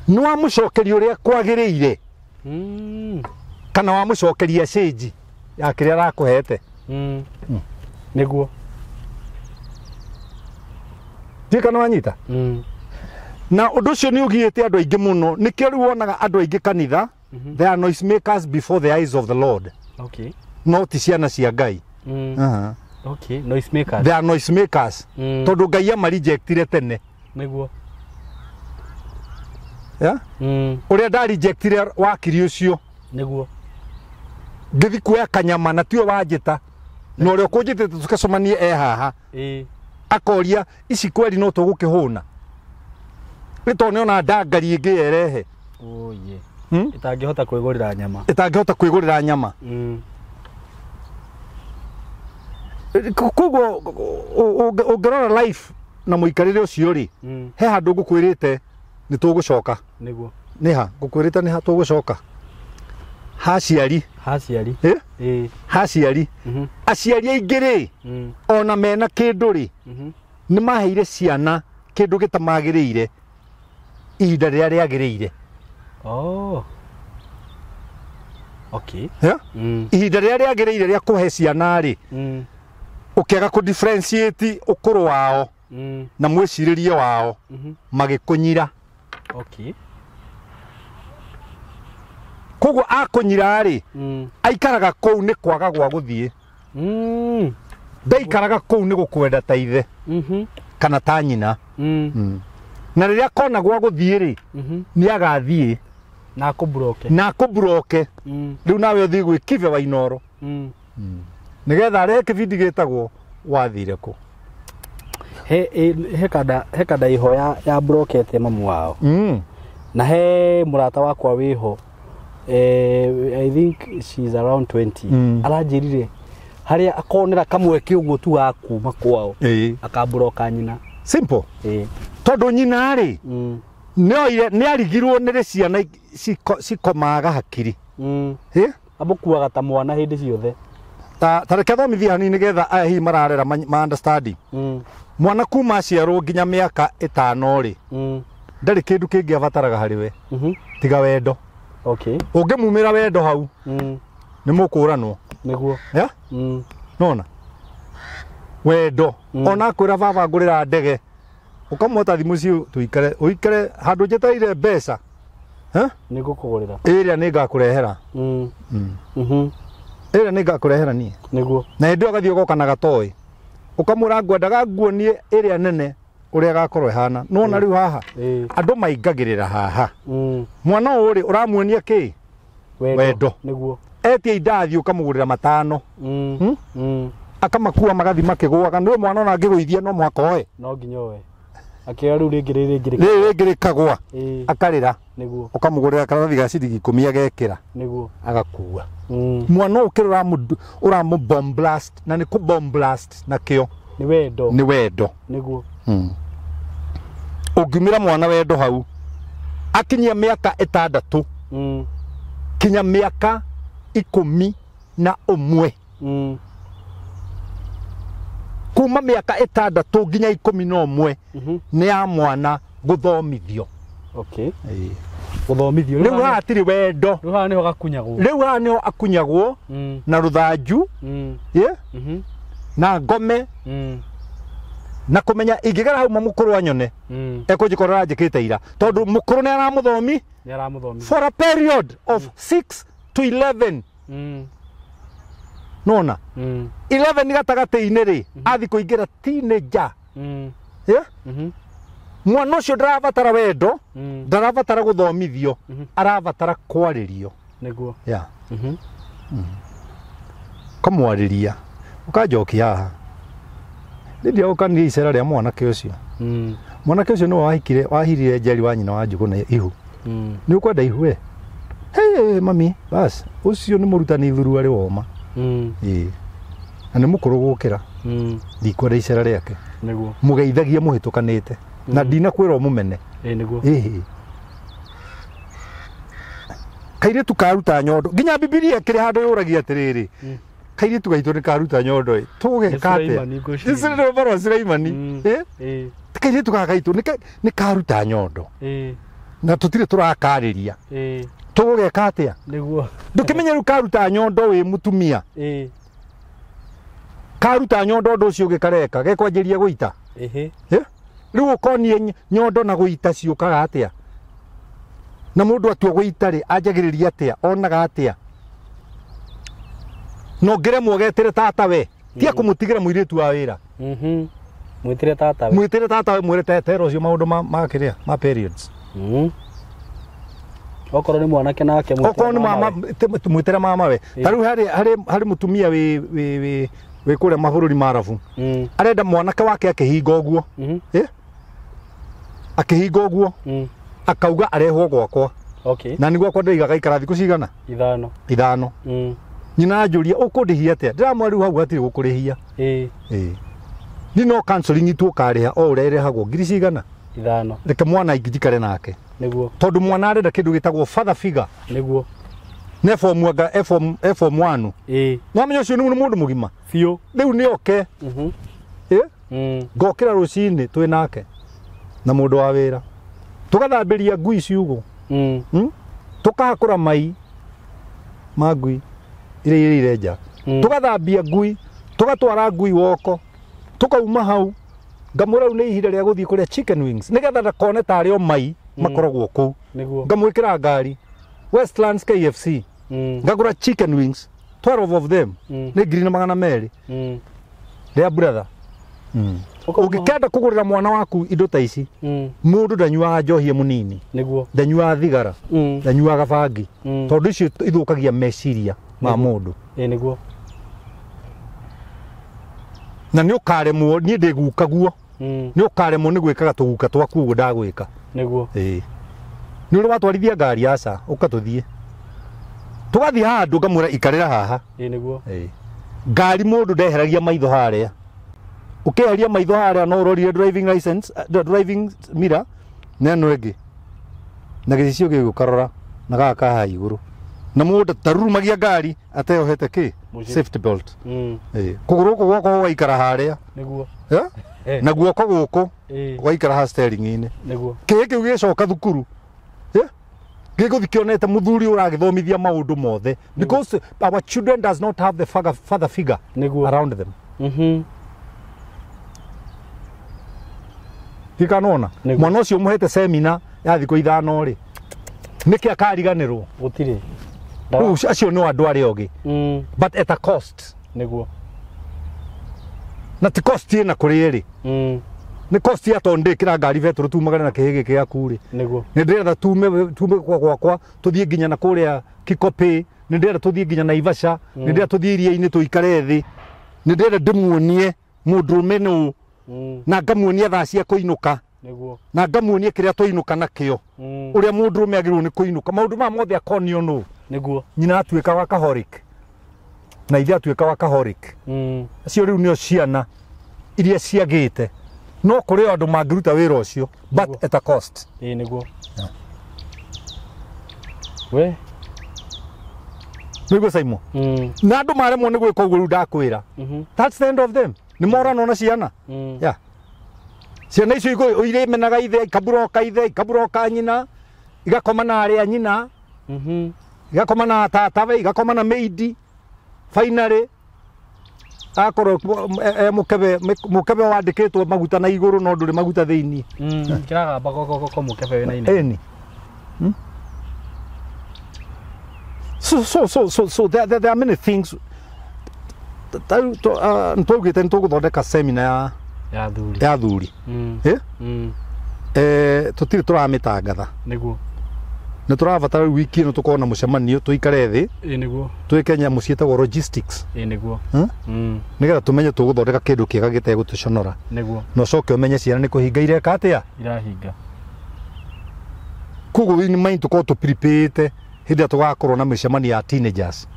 A: Nĩ wamũcokeria ũrĩa kwagĩrĩire. Kana wamũcokeria cĩnji ya kĩrĩa arakũhete.
B: Nĩguo.
A: Ndiũĩ kana wanyita? Na ũndũ ũcio nĩ ũgiĩte andũ aingĩ mũno. Nĩkĩo rĩu wonaga andũ aingĩ kanitha, they are noise makers before the eyes of the Lord.
B: Okay.
A: No ti ciana cia Ngai.
B: Okay, noise makers.
A: They are noise makers. Tondũ Ngai amarejectire tene.
B: Nĩguo.
A: Yeah? Ũrĩa ndarejectire wakiri ũcio.
B: Nĩguo.
A: Ngĩthiĩ kuoya kanyama na tiwe wanjĩta. Na ũrĩa ũkũnjĩtĩte tũgacemanie e haha. Akoria ici kweri no tũgũkĩhũna. Nĩ tondũ nĩona ndangari ĩngĩ yerehe.
B: Oye. Ĩtangĩhota kwĩgũrĩra nyama.
A: Ĩtangĩhota kwĩgũrĩra nyama. Koguo ũngĩrora life na mũikarĩre ũcio rĩ, he handũ ngũkwĩrĩte nĩ tũgũcoka.
B: Nĩguo.
A: Nĩ ha ngũkwĩrĩte nĩ ha tũgũcoka? Haciari.
B: Haciari.
A: Haciari. Aciari aingĩ rĩ, ona mena kĩndũ rĩ, nĩ maheire ciana kĩndũ gĩtamagĩrĩire ihinda rĩrĩa rĩagĩrĩire.
B: Oh. Okay.
A: Ihinda rĩrĩa rĩagĩrĩire rĩa kũhe ciana rĩ, ũkĩaga kũ differentiate ũkũrũ wao na mwĩcirĩrie wao, magĩkũnyira.
B: Okay.
A: Koguo akũnyira rĩ, aikaraga kũu nĩ kwaga gwa gũthiĩ. Ndaikaraga kũu nĩ gũkwenda ta ithe kana ta nyina. Na rĩrĩa kona gwa gũthiĩ rĩ, nĩ agathiĩ
B: na akũburoke.
A: Na akũburoke. Rĩu nawe ũthiĩ gwĩ Kibe wa Inooro. Nĩgetha arehe kĩbindi gĩtagwo wathire kũ.
B: He kanda ĩho ya burokete mamu wao. Na he mũrata wakwa wĩho. I think she's around 20. Aranjĩrire harĩa akonera kamweke ũguo tu ga kuma kwao. Akaburoka nyina.
A: Simple. Tondũ nyina rĩ, nĩ arigirwo nĩ rĩ ciana cikomaga hakiri.
B: Amũkuaga ta mwana hĩndĩ ciothe.
A: Ta reke thomithie hanini nĩgetha aya hihi mararera ma understanding. Mwana kuma aciarwo nginya mĩaka 5 rĩ, ndarĩ kĩndũ kĩngĩ abataraga harĩ we tiga wendo.
B: Okay.
A: Ũngĩmumĩra wendo hau, nĩ mũkũranwo.
B: Nĩguo.
A: Yeah? Nona wendo. Ona akwĩra baba ngũrĩra ndege, ũkamwota thimũ ciũ tũikare, ũikare handũ njetereire mbeca.
B: Nĩ ngũkũgũrĩra.
A: Ĩrĩa nĩ ngakũrehera. Ĩrĩa nĩ ngakũrehera niĩ.
B: Nĩguo.
A: Na hĩndĩ ĩyo ũgathiĩ ũgoka na gatoĩ. Ũkamwĩra ngwendaga nguonie ĩrĩa nene ũrĩa ĩgakorwo ĩhana. Nĩwona rĩu haha, andũ maingagĩrĩra haha. Mwana ũyũ rĩ, ũramuonia kĩ? Wendo.
B: Nĩguo.
A: Etia indathi ũkamũgũrĩra 5. Akamakua magathi makĩgũaga. Nĩwe mwana ona angĩgũithia no mũhaka oe.
B: No nginya oe. Akĩoya rĩu rĩngĩ rĩngĩ
A: rĩrĩ rĩngĩ rĩkagũa. Akarĩra.
B: Nĩguo.
A: Ũkamũgũrĩra karatathi ga ciringi 10 agekĩra.
B: Nĩguo.
A: Agakua. Mwana ũyũ ũkĩrora ũramũ bomb blast, na nĩ kũ bomb blast nakĩo.
B: Nĩ wendo.
A: Nĩ wendo.
B: Nĩguo.
A: Ũngiumĩra mwana wendo hau, akinyia mĩaka 6 kinya mĩaka 11. Kuma mĩaka 6 nginya 11 nĩ ya mwana gũthomithio.
B: Okay. Gũthomithio.
A: Rĩu haha hatirĩ wendo.
B: Rĩu haha nĩho gakunyagwo.
A: Rĩu haha nĩho akunyagwo na rũthanju. Na ngome. Na kumenya ingigera hau mukuru anyone. Ekunjikorera njikite ira. Tondu mukuru ni aramuthomi.
B: Ni aramuthomi.
A: For a period of 6 to 11. Nona. 11 gatagati-inĩ rĩ, athi kũingĩra teenager. Yeah? Mwana ũcio ndarabatara wendo, ndarabatara gũthomithio, arabatara kwarĩrio.
B: Nĩguo.
A: Yeah. Kamwarĩria. Ũkanjokia haha. Rĩrĩa ũkanire icera rĩa mwanake ũcio. Mwanake ũcio nĩwe wahikire, wahirire Njeri wa nyina wa Njũgũ na ihu. Nĩ ũkwenda ihu we? Hey, mami, bas, ũcio nĩ mũrutani thuru arĩ woma. Ĩĩ. Na nĩ mũkũrũ gũkĩra. Ndikwenda icera rĩake.
B: Nĩguo.
A: Mũgeithagia mũhĩtũkanĩte. Na ndinakwĩra ũmũmene.
B: Ĩĩ nĩguo.
A: Ĩĩ. Kairĩtu karuta nyondo. Nginya Bibilia kĩrĩ handũ yũragia atĩrĩrĩ. Kairĩtu gaitũ nĩ karuta nyondo ĩ. Tũgeka atĩa? Nĩ ũhoro wa Sulaimani. Ĩĩ. Kairĩtu gaka gaitũ nĩ karuta nyondo.
B: Ĩĩ.
A: Na tũtirĩ tũrakarĩria.
B: Ĩĩ.
A: Tũgũgeka atĩa?
B: Nĩguo.
A: Ndũkĩmenye rĩu karuta nyondo wĩ mũtumia.
B: Ĩĩ.
A: Karuta nyondo ũndũ ũcio ũngĩ kareka gekwanjĩria gũita.
B: Ĩhĩ.
A: Rĩu ũkonie nyondo na gũita ciũkaga atĩa? Na mũndũ atua gũita rĩ, anjagĩrĩria atĩa? Onaga atĩa? No ngĩremwo getĩre tata we. Tia kũmũtigĩra mũirĩtu wa wĩra.
B: Mwĩtĩre tata we.
A: Mwĩtĩre tata we, mwĩre tera ũcio maũndũ ma kĩrĩa, ma periods.
B: Okorwo nĩ mwanake nake
A: okorwo nĩ mama mwĩtĩre mama we. Ta rĩu harĩ mũtumia wĩ wĩ kũrĩa mabũrũri ma Arabu. Arenda mwanake wake akĩhinga ũguo. Akĩhinga ũguo. Akauga arehwo gwakwa.
B: Okay.
A: Na nĩ gwakwa ndĩigaga ikara thikũ cigana?
B: Ithano.
A: Ithano. Nyina anjũria ũkũndĩhia atĩa? Ndĩramwĩra rĩu hau hatirĩ gũkũrĩhia.
B: Ĩĩ.
A: Ĩĩ. Ni no counseling tu ũkarĩha o ũrĩa ĩrĩhagwo ngiri cigana?
B: Ithano.
A: Reke mwana njikare nake.
B: Nĩguo.
A: Tondũ mwana arenda kĩndũ gĩtagwo father figure.
B: Nĩguo.
A: Ne form anga e form 1.
B: Ĩĩ.
A: Nwamenya ũcio nĩ mũndũ mũgima.
B: Biũ.
A: Rĩu nĩ oke. Ĩĩ. Ngokĩra rũcinĩ twĩ nake na mũndũ wa wĩra. Tũgathambĩria ngui ciugũ. Tũkahakũra mai ma ngui iria irĩire nja. Tũgathambia ngui, tũgatwara ngui woko. Tũkauma hau ngamwĩra rĩu nĩ ihinda rĩa gũthiĩ kũrĩa chicken wings nĩgetha ndakone tarĩ o mai makoragwo kũu.
B: Nĩguo.
A: Ngamwĩkĩra ngari Westlands KFC. Ngagũra chicken wings 12 of them. Nĩ 1,200. Rĩa brother. Ũngĩkenda kũgũrĩra mwana waku indo ta ici, mũndũ ndanyuaga njohi mũnini.
B: Nĩguo.
A: Ndanyuaga thigara. Ndanyuaga bangi. Tondũ icio ithũkagia meciria ma mũndũ.
B: Ĩĩ nĩguo.
A: Na nĩ ũkaremwo, niĩ ndĩguka guo. Nĩ ũkaremwo nĩ gwĩkaga tũguka twaku ũguo ndagwĩka.
B: Nĩguo.
A: Ĩĩ. Nĩ ũrĩ watwarithia ngari aca, ũka tũthiĩ. Tũgathiĩ handũ ngamwĩra ikarĩra haha.
B: Ĩĩ nĩguo.
A: Ĩĩ. Ngari mũndũ ndeheragia maitho harĩa. Ũkĩeheria maitho harĩa no ũrorire driving license, driving mirror na ĩno ĩngĩ. Na gĩcicio gĩgũkarora na gaka kahaha igũrũ. Na mũndũ tarurumagia ngari ateyohete kĩ? Safety belt. Ĩĩ. Kũgũrũ gũkũ gwakwa gũgaikara harĩa.
B: Nĩguo.
A: Na guoko gũkũ gũgaikara ha steering-inĩ.
B: Nĩguo.
A: Kĩĩ kĩu gĩcoka thukuru. Gĩgũthiĩ kĩonete mũthuri ũragĩthomithia maũndũ mothe because our children does not have the father figure
B: Nĩguo.
A: around them. Ndikanona mwana ũcio ũmũhete semina ya thikũ ithano rĩ, nĩkĩ akariganĩrwo?
B: Gũtirĩ.
A: Rĩu acio nĩ andũ arĩa ogĩ. But at a cost.
B: Nĩguo.
A: Na ti cost ĩna kũrĩ ĩrĩ. Nĩ cost ya tondũ ndĩkĩra ngari betũrũ tumagane na kĩhĩ gĩkĩ gĩaku rĩ.
B: Nĩguo.
A: Nĩ ndĩrenda tume gwakwa tũthiĩ nginya na kũrĩa Kikopĩ, nĩ ndĩrenda tũthiĩ nginya Naivasha, nĩ ndĩrenda tũthiĩ iria-inĩ tũikare thĩ. Nĩ ndĩrenda ndĩmuonie mũndũrũme nũ na ngamuonia thaa cia kũinũka.
B: Nĩguo.
A: Na ngamuonia kĩrĩa twainũka nakĩo. Ũrĩa mũndũrũme agĩrĩirwo nĩ kũinũka. Maũndũ maya mothe akonio nũ.
B: Nĩguo.
A: Nyina atuĩka workaholic. Na ithe atuĩka workaholic. Acio rĩu nĩo ciana iria ciagĩte. No kũrĩ andũ mangĩruta wĩra ũcio but at a cost.
B: Ĩĩ nĩguo. We
A: Nĩguo Simon. Na andũ maremwo nĩ gwĩka ũguo rĩu ndakwĩra. That's the end of them. Nĩ moranwo na ciana. Yeah. Ciana icio iremenaga ithe, ikaburoka ithe, ikaburoka nyina, igakoma na arĩa nyina, igakoma na tatawe, igakoma na maidi. Finally Akorwo e mukebe wandikitwo maguta na iguru no nduri maguta thiini.
B: Kiragamba koko mukebe wina ine.
A: Eni. So there are many things. Ntugite ntuguthondeka seminar
B: ya thuri.
A: Ya thuri. Tutiri turamitangatha.
B: Niguo.
A: Nĩ tũrabatara rĩu wiki ĩno tũkorwo na mũcemanio tũikare thĩ.
B: Ĩ nĩguo.
A: Twĩke nyamũ ciĩtagwo logistics.
B: Ĩ nĩguo.
A: Nĩgetha tũmenye tũgũthondeka kĩndũ kĩega gĩtegũtũconora.
B: Nĩguo.
A: Na ũcoke ũmenye ciana nĩ kũhinga ireka atĩa?
B: Irahinga.
A: Koguo in mind tũkorwo tũprepare hĩndĩ ĩrĩa tũgakorwo na mĩcemanio ya teenagers.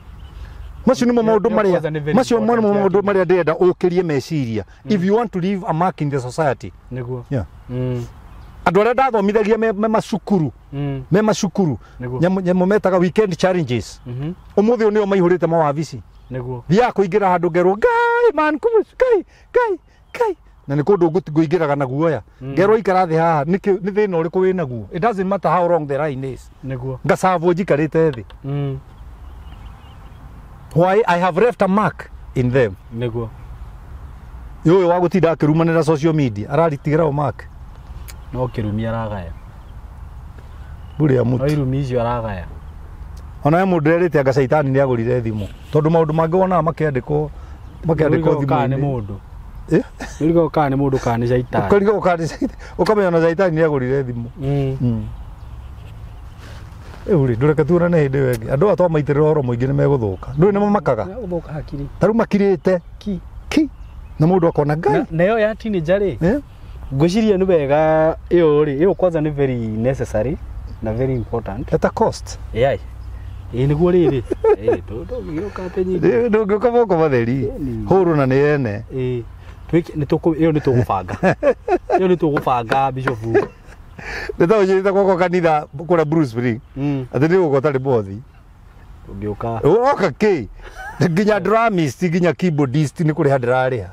A: Macio nĩmo maũndũ marĩa macio nĩmo maũndũ marĩa ndĩrenda ũkĩrie meciria. If you want to leave a mark in the society.
B: Nĩguo.
A: Yeah. Andũ arĩa ndathomithagia me macukuru. Me macukuru. Nyamũ metaga weekend challenges. Ũmũthĩ ũyũ nĩo maihũrĩte mawabici.
B: Nĩguo.
A: Thiaga kũingĩra handũ ngerwo Ngai man kumus Ngai Ngai Ngai. Na nĩ kũndũ ngũingĩraga na guoya. Ngerwo ikara thĩ haha nĩ thĩna ũrĩkũ wĩ naguo. It doesn't matter how long the line is.
B: Nĩguo.
A: Ngacabwo njikarĩte thĩ. Why I have left a mark in them.
B: Nĩguo.
A: Ũyũ wa gũtinda akĩrumanĩra social media araritigĩra o mark.
B: No kirumi aragaya.
A: Bure ya mutu.
B: No irumi icio aragaya.
A: Ona we mũndũ erĩte anga caitani nĩ agũrire thimũ. Tondũ maũndũ mangĩ wonaga makĩandĩkwo thimũ-inĩ.
B: Kana nĩ mũndũ. Nĩũrigagwo kana nĩ mũndũ kana nĩ caitani.
A: Ũkarigagwo kana nĩ caitani. Ũkamenya ona caitani nĩ agũrire thimũ. Rĩu rĩ ndũreke tuonane hĩndĩ ĩyo ĩngĩ. Andũ aya twamaitĩrĩra ũhoro mũingĩ nĩ megũthũka. Ndũĩ nĩ mamakaga.
B: Megũthũka hakiri.
A: Ta rĩu makirĩte.
B: Ki.
A: Ki. Na mũndũ akona Ngai.
B: Nayo ya teenager rĩ. Ngwĩciria nĩ wega ĩyo rĩ, ĩyo kwanza nĩ very necessary na very important.
A: At a cost.
B: Yeah. Ĩ nĩguo rĩrĩ. Ĩ ndũngĩũka atĩ nyingĩ.
A: Ndũngĩũka moko matheri. Hũrũ na nĩ ene.
B: Ĩ twĩke nĩ tũkũ ĩyo nĩ tũgũbanga. Ĩyo nĩ tũgũbanga Bishop.
A: Nĩ ta ũnjĩrĩte gwakwa kanitha kũrĩa Bruce Spring. Atĩ nĩ gũka ũtarĩ bothi.
B: Ũngĩũka.
A: Ũroka kĩ? Nginya drummist nginya keyboardist nĩ kũrĩha ndĩrarĩha.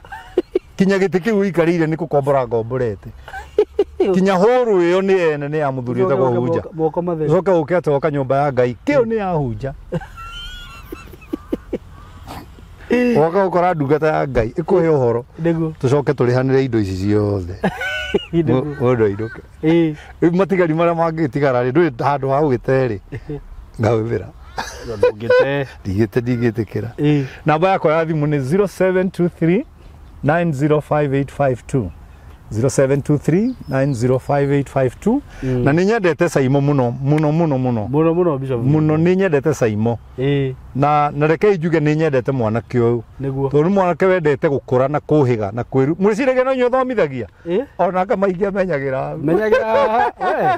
A: Kinya gĩtĩ kĩu ũikarĩire nĩ gũkombora ngomborete. Kinya hũrũ ĩyo nĩ ene nĩ ya mũthuri ũtagwo Hunja.
B: Moko matheri.
A: Ũcoke ũke atĩ woka nyũmba ya Ngai. Kĩyo nĩ ya Hunja. Woka ũkora ndungata ya Ngai ĩkũhe ũhoro.
B: Nĩguo.
A: Tũcoke tũrĩhanĩre indo ici ciothe. Mũndũ ainũke. Rĩu matigari marĩa mangĩtigara rĩ ndũrĩ handũ ha gũgĩte rĩ. Ngahũthĩra.
B: Ndũngĩte.
A: Ndigĩte ndingĩtĩkĩra. Namba yakwa ya thimũ nĩ 0723 905852 0723 905852. Na nĩ nyendete Saimo mũno mũno mũno mũno
B: mũno mũno Bishop
A: mũno nĩ nyendete Saimo. Na rekei njuge nĩ nyendete mwanake ũyũ.
B: Nĩguo.
A: Tondũ mwanake wendete gũkũra na kũhĩga na kwĩru mwĩciragia no inyuĩ thomithagia ona anga maingĩ amenyagĩra
B: menyagĩra.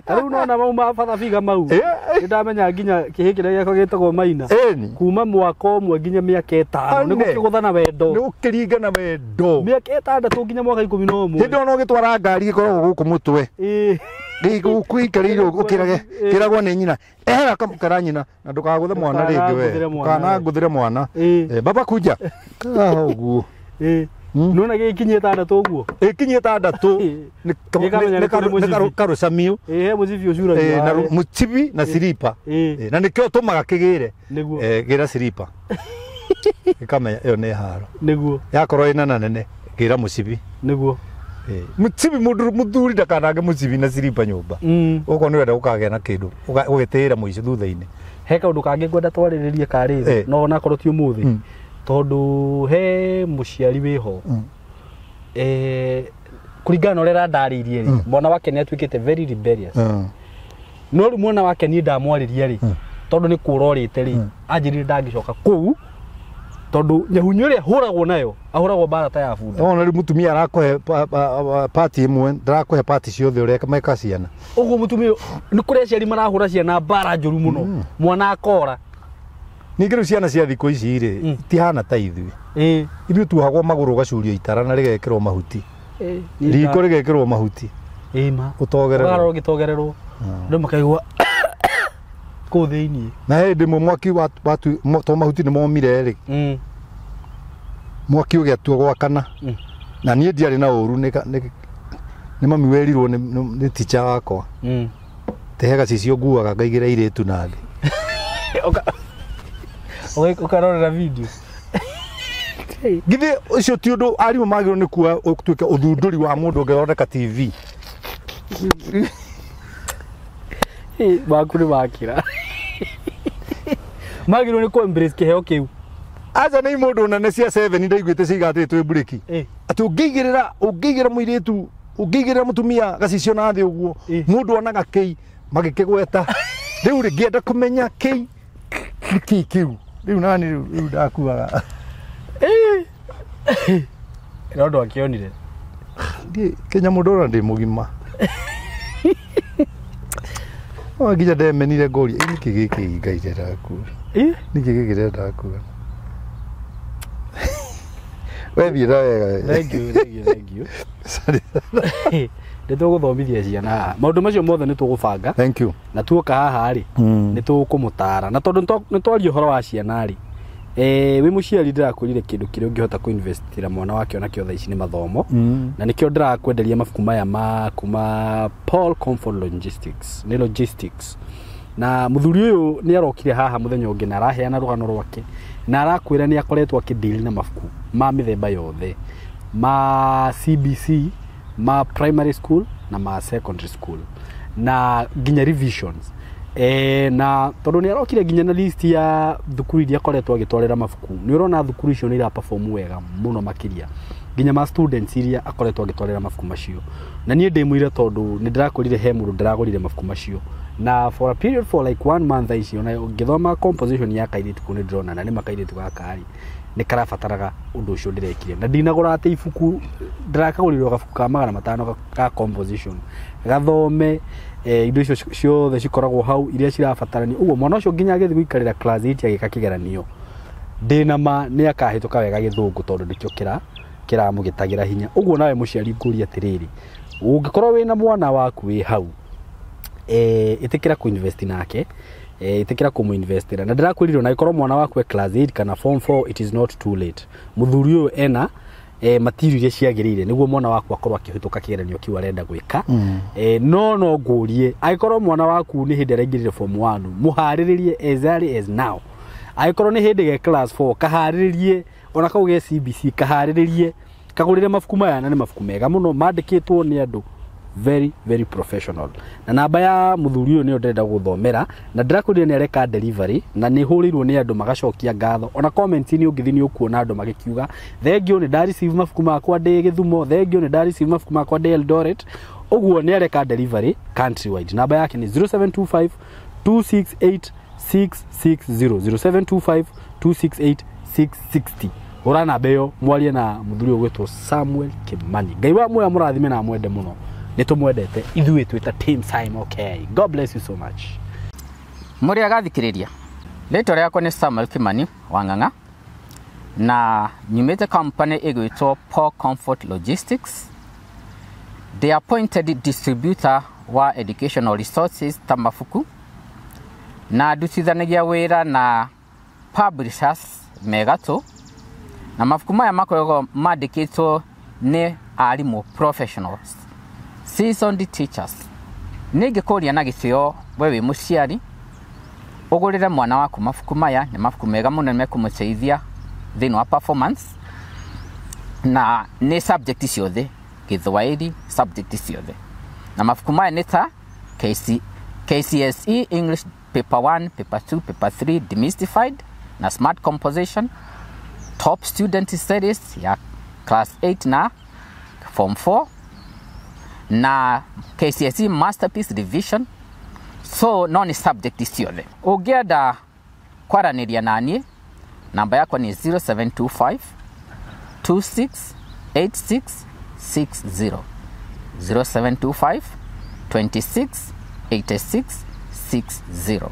B: Ta rĩu nona mau ma Father Figure mau nĩ ndamenya nginya kĩhĩ kĩrĩa gĩakwa gĩtagwo Maina kuma mwaka ũmwe nginya mĩaka ĩtano nĩ gũkĩgũthana wendo
A: nĩ gũkĩringana wendo
B: mĩaka ĩtandatũ nginya mwaka 11
A: hĩndĩ ĩyo no ũgĩtwara ngari ĩkoragwo gũkũ mũtwe gũkũ ũkĩrage kĩragwo nĩ nyina ehera kamũkara nyina na ndũkagũthe mwana rĩngĩ we ndũkanangũthĩre mwana baba kunja kaha ũguo
B: nona gĩkinyie ĩtandatũ ũguo
A: ĩkinyie ĩtandatũ nĩ karũcamiũ
B: he mũcibi ũcuragia
A: na mũcibi na siripa na nĩkĩo tũmaga kĩgĩre gĩra siripa gĩkamenya ĩyo nĩ haro
B: nĩguo
A: yakorwo ĩna na nene gĩra mũcibi
B: nĩguo
A: Mũcibi mũndũ mũthuri ndakanange mũcibi na siripa nyũmba ũkorwo nĩ wenda ũkagĩa na kĩndũ ũgĩtĩĩra mũico thutha-inĩ.
B: He kaũndũ kangĩ ngwenda twarĩrĩrie karĩ no onakorwo ti ũmũthĩ tondũ he mũciari wĩho kũringana na ũrĩa arandarĩirie rĩ mwana wake nĩ atuĩkĩte very rebellious no rĩu mwana wake niĩ ndamwarĩria rĩ tondũ nĩ kũra orĩte rĩ anjĩrire ndangĩcoka kũu tondũ nyahunyu ĩrĩa ahũragwo nayo ahũragwo mbara ta ya bunda.
A: Ona rĩu mũtumia arakũhe pati ĩmwe ndarakũhe pati ciothe ũrĩa meka ciana
B: ũguo mũtumia nĩ kũrĩ aciari marahũra ciana mbara njũru mũno mwana akora.
A: Ningĩ rĩu ciana cia thikũ ici rĩ itihana ta ithuĩ. Ithuĩ tuohagwo magũrũ ũgacurio itara na rĩgekĩrwo mahuti riko rĩgekĩrwo mahuti ũtogererwo
B: ũgarorwo ũgĩtogererwo andũ makaigua kũu thĩiniĩ.
A: Na hĩndĩ ĩmwe mwaki to mahuti nĩ momire rĩ mwaki ũgĩatua gwakana na niĩ ndiarĩ na ũru nĩ mami werirwo nĩ teacher wakwa te he gacicio nguaga ngaigĩra airĩtu na thĩ
B: ũkarorera video.
A: Githĩ ũcio ti ũndũ arimũ magĩrĩirwo nĩ kuoya ũtuĩke ũthundũri wa mũndũ ũngĩthondeka TV.
B: Maku nĩ makĩra. Magĩrĩirwo nĩ kũ embrace kĩheo kĩu.
A: Aca nĩ mũndũ nene cia 7 ndaiguĩte ciiga atĩ twĩ mburĩki. Atĩ ũngĩigĩrĩra mũirĩtu, ũngĩigĩrĩra mũtumia gacicio na thĩ ũguo, mũndũ onaga kĩi magĩkĩgweta. Rĩu rĩ ngĩenda kũmenya kĩi nĩ kĩi kĩu. Rĩu nani rĩu ndakuaga.
B: No ndwakĩonire.
A: Ndiĩ Kenya mũndũ ona ndĩ mũgima. O nginya ndemenire ngũria, nĩkĩ gĩkĩ Ngai ndĩrenda kuona? Nĩkĩ gĩkĩ ndĩrenda kuona? We thiĩ na wega.
B: Thank you, thank you, thank you.
A: Sorry.
B: Nĩ tũgũthomithia ciana haha. Maũndũ macio mothe nĩ tũgũbanga.
A: Thank you.
B: Na tuoka haha rĩ, nĩ tũkũmũtara. Na tondũ nĩ twaria ũhoro wa ciana rĩ, wĩ mũciari ndĩrakwĩrire kĩndũ kĩrĩa ũngĩhota kũinvestĩra mwana wake onakĩo thaa ici nĩ mathomo. Na nĩkĩo ndĩrakwenderia mabuku maya ma kuma Paul Comfort Logistics. Nĩ logistics. Na mũthuri ũyũ nĩ arokire haha mũthenya ũngĩ na araheana rũgano rwake na arakwĩra nĩ akoretwo akĩdeal na mabuku ma mĩthemba yothe, ma CBC, ma primary school na ma secondary school na nginya revisions. Na tondũ nĩ arokire nginya na list ya thukuru iria akoretwo agĩtwarĩra mabuku, nĩ ũrona thukuru icio nĩ iraperform wega mũno makĩria nginya ma students iria akoretwo agĩtwarĩra mabuku macio. Na niĩ ndĩmwĩre tondũ nĩ ndĩrakorire he mũndũ ndĩragũrire mabuku macio na for a period for like 1 month ici ona ngĩthoma composition ya kairĩtu kau nĩ ndĩrona na nĩ makairĩtu gaka rĩ nĩ karabataraga ũndũ ũcio ndĩrekire. Na ndinagũra atĩ ibuku, ndĩrakagũrĩrwo gabuku ka 500 ka composition gathome indo icio ciothe cikoragwo hau iria cirabatarania. Ũguo mwana ũcio nginya agĩthiĩ gũikarĩra class 8 agĩka kĩgeranio ndĩna ma nĩ akahĩtũka wega gĩthũngũ tondũ nĩkĩo kĩramũgĩtagĩra hinya. Ũguo nawe mũciari ngũria atĩrĩrĩ, ũngĩkorwo wĩna mwana waku wĩ hau, ĩtĩkĩra kũinvest nake, ĩtĩkĩra kũmũinvestĩra. Na ndĩrakwĩrire ona angĩkorwo mwana waku e class 8 kana form 4, it is not too late. Mũthuri ũyũ ena material iria ciagĩrĩire nĩguo mwana waku akorwo akĩhĩtũka kĩgeranio kĩu arenda gwĩka. No ngũrie angĩkorwo mwana waku nĩ hĩndĩ araingĩrire form 1, mũharĩrĩrie as early as now. Angĩkorwo nĩ hĩndĩ ge class 4, kaharĩrĩrie ona kau ge CBC, kaharĩrĩrie kagũrĩre mabuku maya, na nĩ mabuku mega mũno mandĩkĩtwo nĩ andũ very very professional. Na namba ya mũthuri ũyũ nĩyo ndĩrenda gũthomera, na ndĩrakwĩrire nĩ areka delivery na nĩ hũrĩirwo nĩ andũ magacokia ngatho. Ona comments nĩ ũngĩthiĩ nĩ ũkuona andũ magĩkiuga thank you nĩ nda receive mabuku makwa ndĩ Gĩthumo, thank you nĩ nda receive mabuku makwa ndĩ Eldoret. Ũguo nĩ areka delivery countrywide. Namba yake nĩ 0725 268 660, 0725 268 660. Hũra namba ĩyo mwarie na mũthuri ũgwĩtwo Samuel Kimani. Ngai wa muoyo amũrathime na amwende mũno. Nĩ tũmwendete ithuĩ twĩta Team Simon K. God bless you so much.
C: Mũrĩ agathikĩrĩria, rĩtwa rĩakwa nĩ Samuel Kimani wa Ng'ang'a na nyumĩte company ĩgwĩtwo Paul Comfort Logistics. The appointed distributor wa educational resources ta mabuku, na ndutithanagia wĩra na publishers megatũ, na mabuku maya makoragwo mandĩkĩtwo nĩ arimũ professionals, seasoned teachers. Nĩ ingĩkũria na gĩtĩo we wĩ mũciari ũgũrĩre mwana waku mabuku maya, nĩ mabuku mega mũno mekũmũteithia thĩinĩ wa performance, na nĩ subject ciothe, Gĩthwaĩri subject ciothe. Na mabuku maya nĩ ta KCSE English Paper 1, Paper 2, Paper 3 Demystified na Smart Composition, Top Student Series ya Class 8 na Form 4, na KCSE Masterpiece Revision. So no nĩ subject ciothe. Ũngĩenda kwaranĩria na niĩ, namba yakwa nĩ 0725 2686 60, 0725 26 86 60.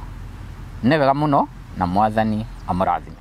C: Nĩ wega mũno na Mwathani amũrathime.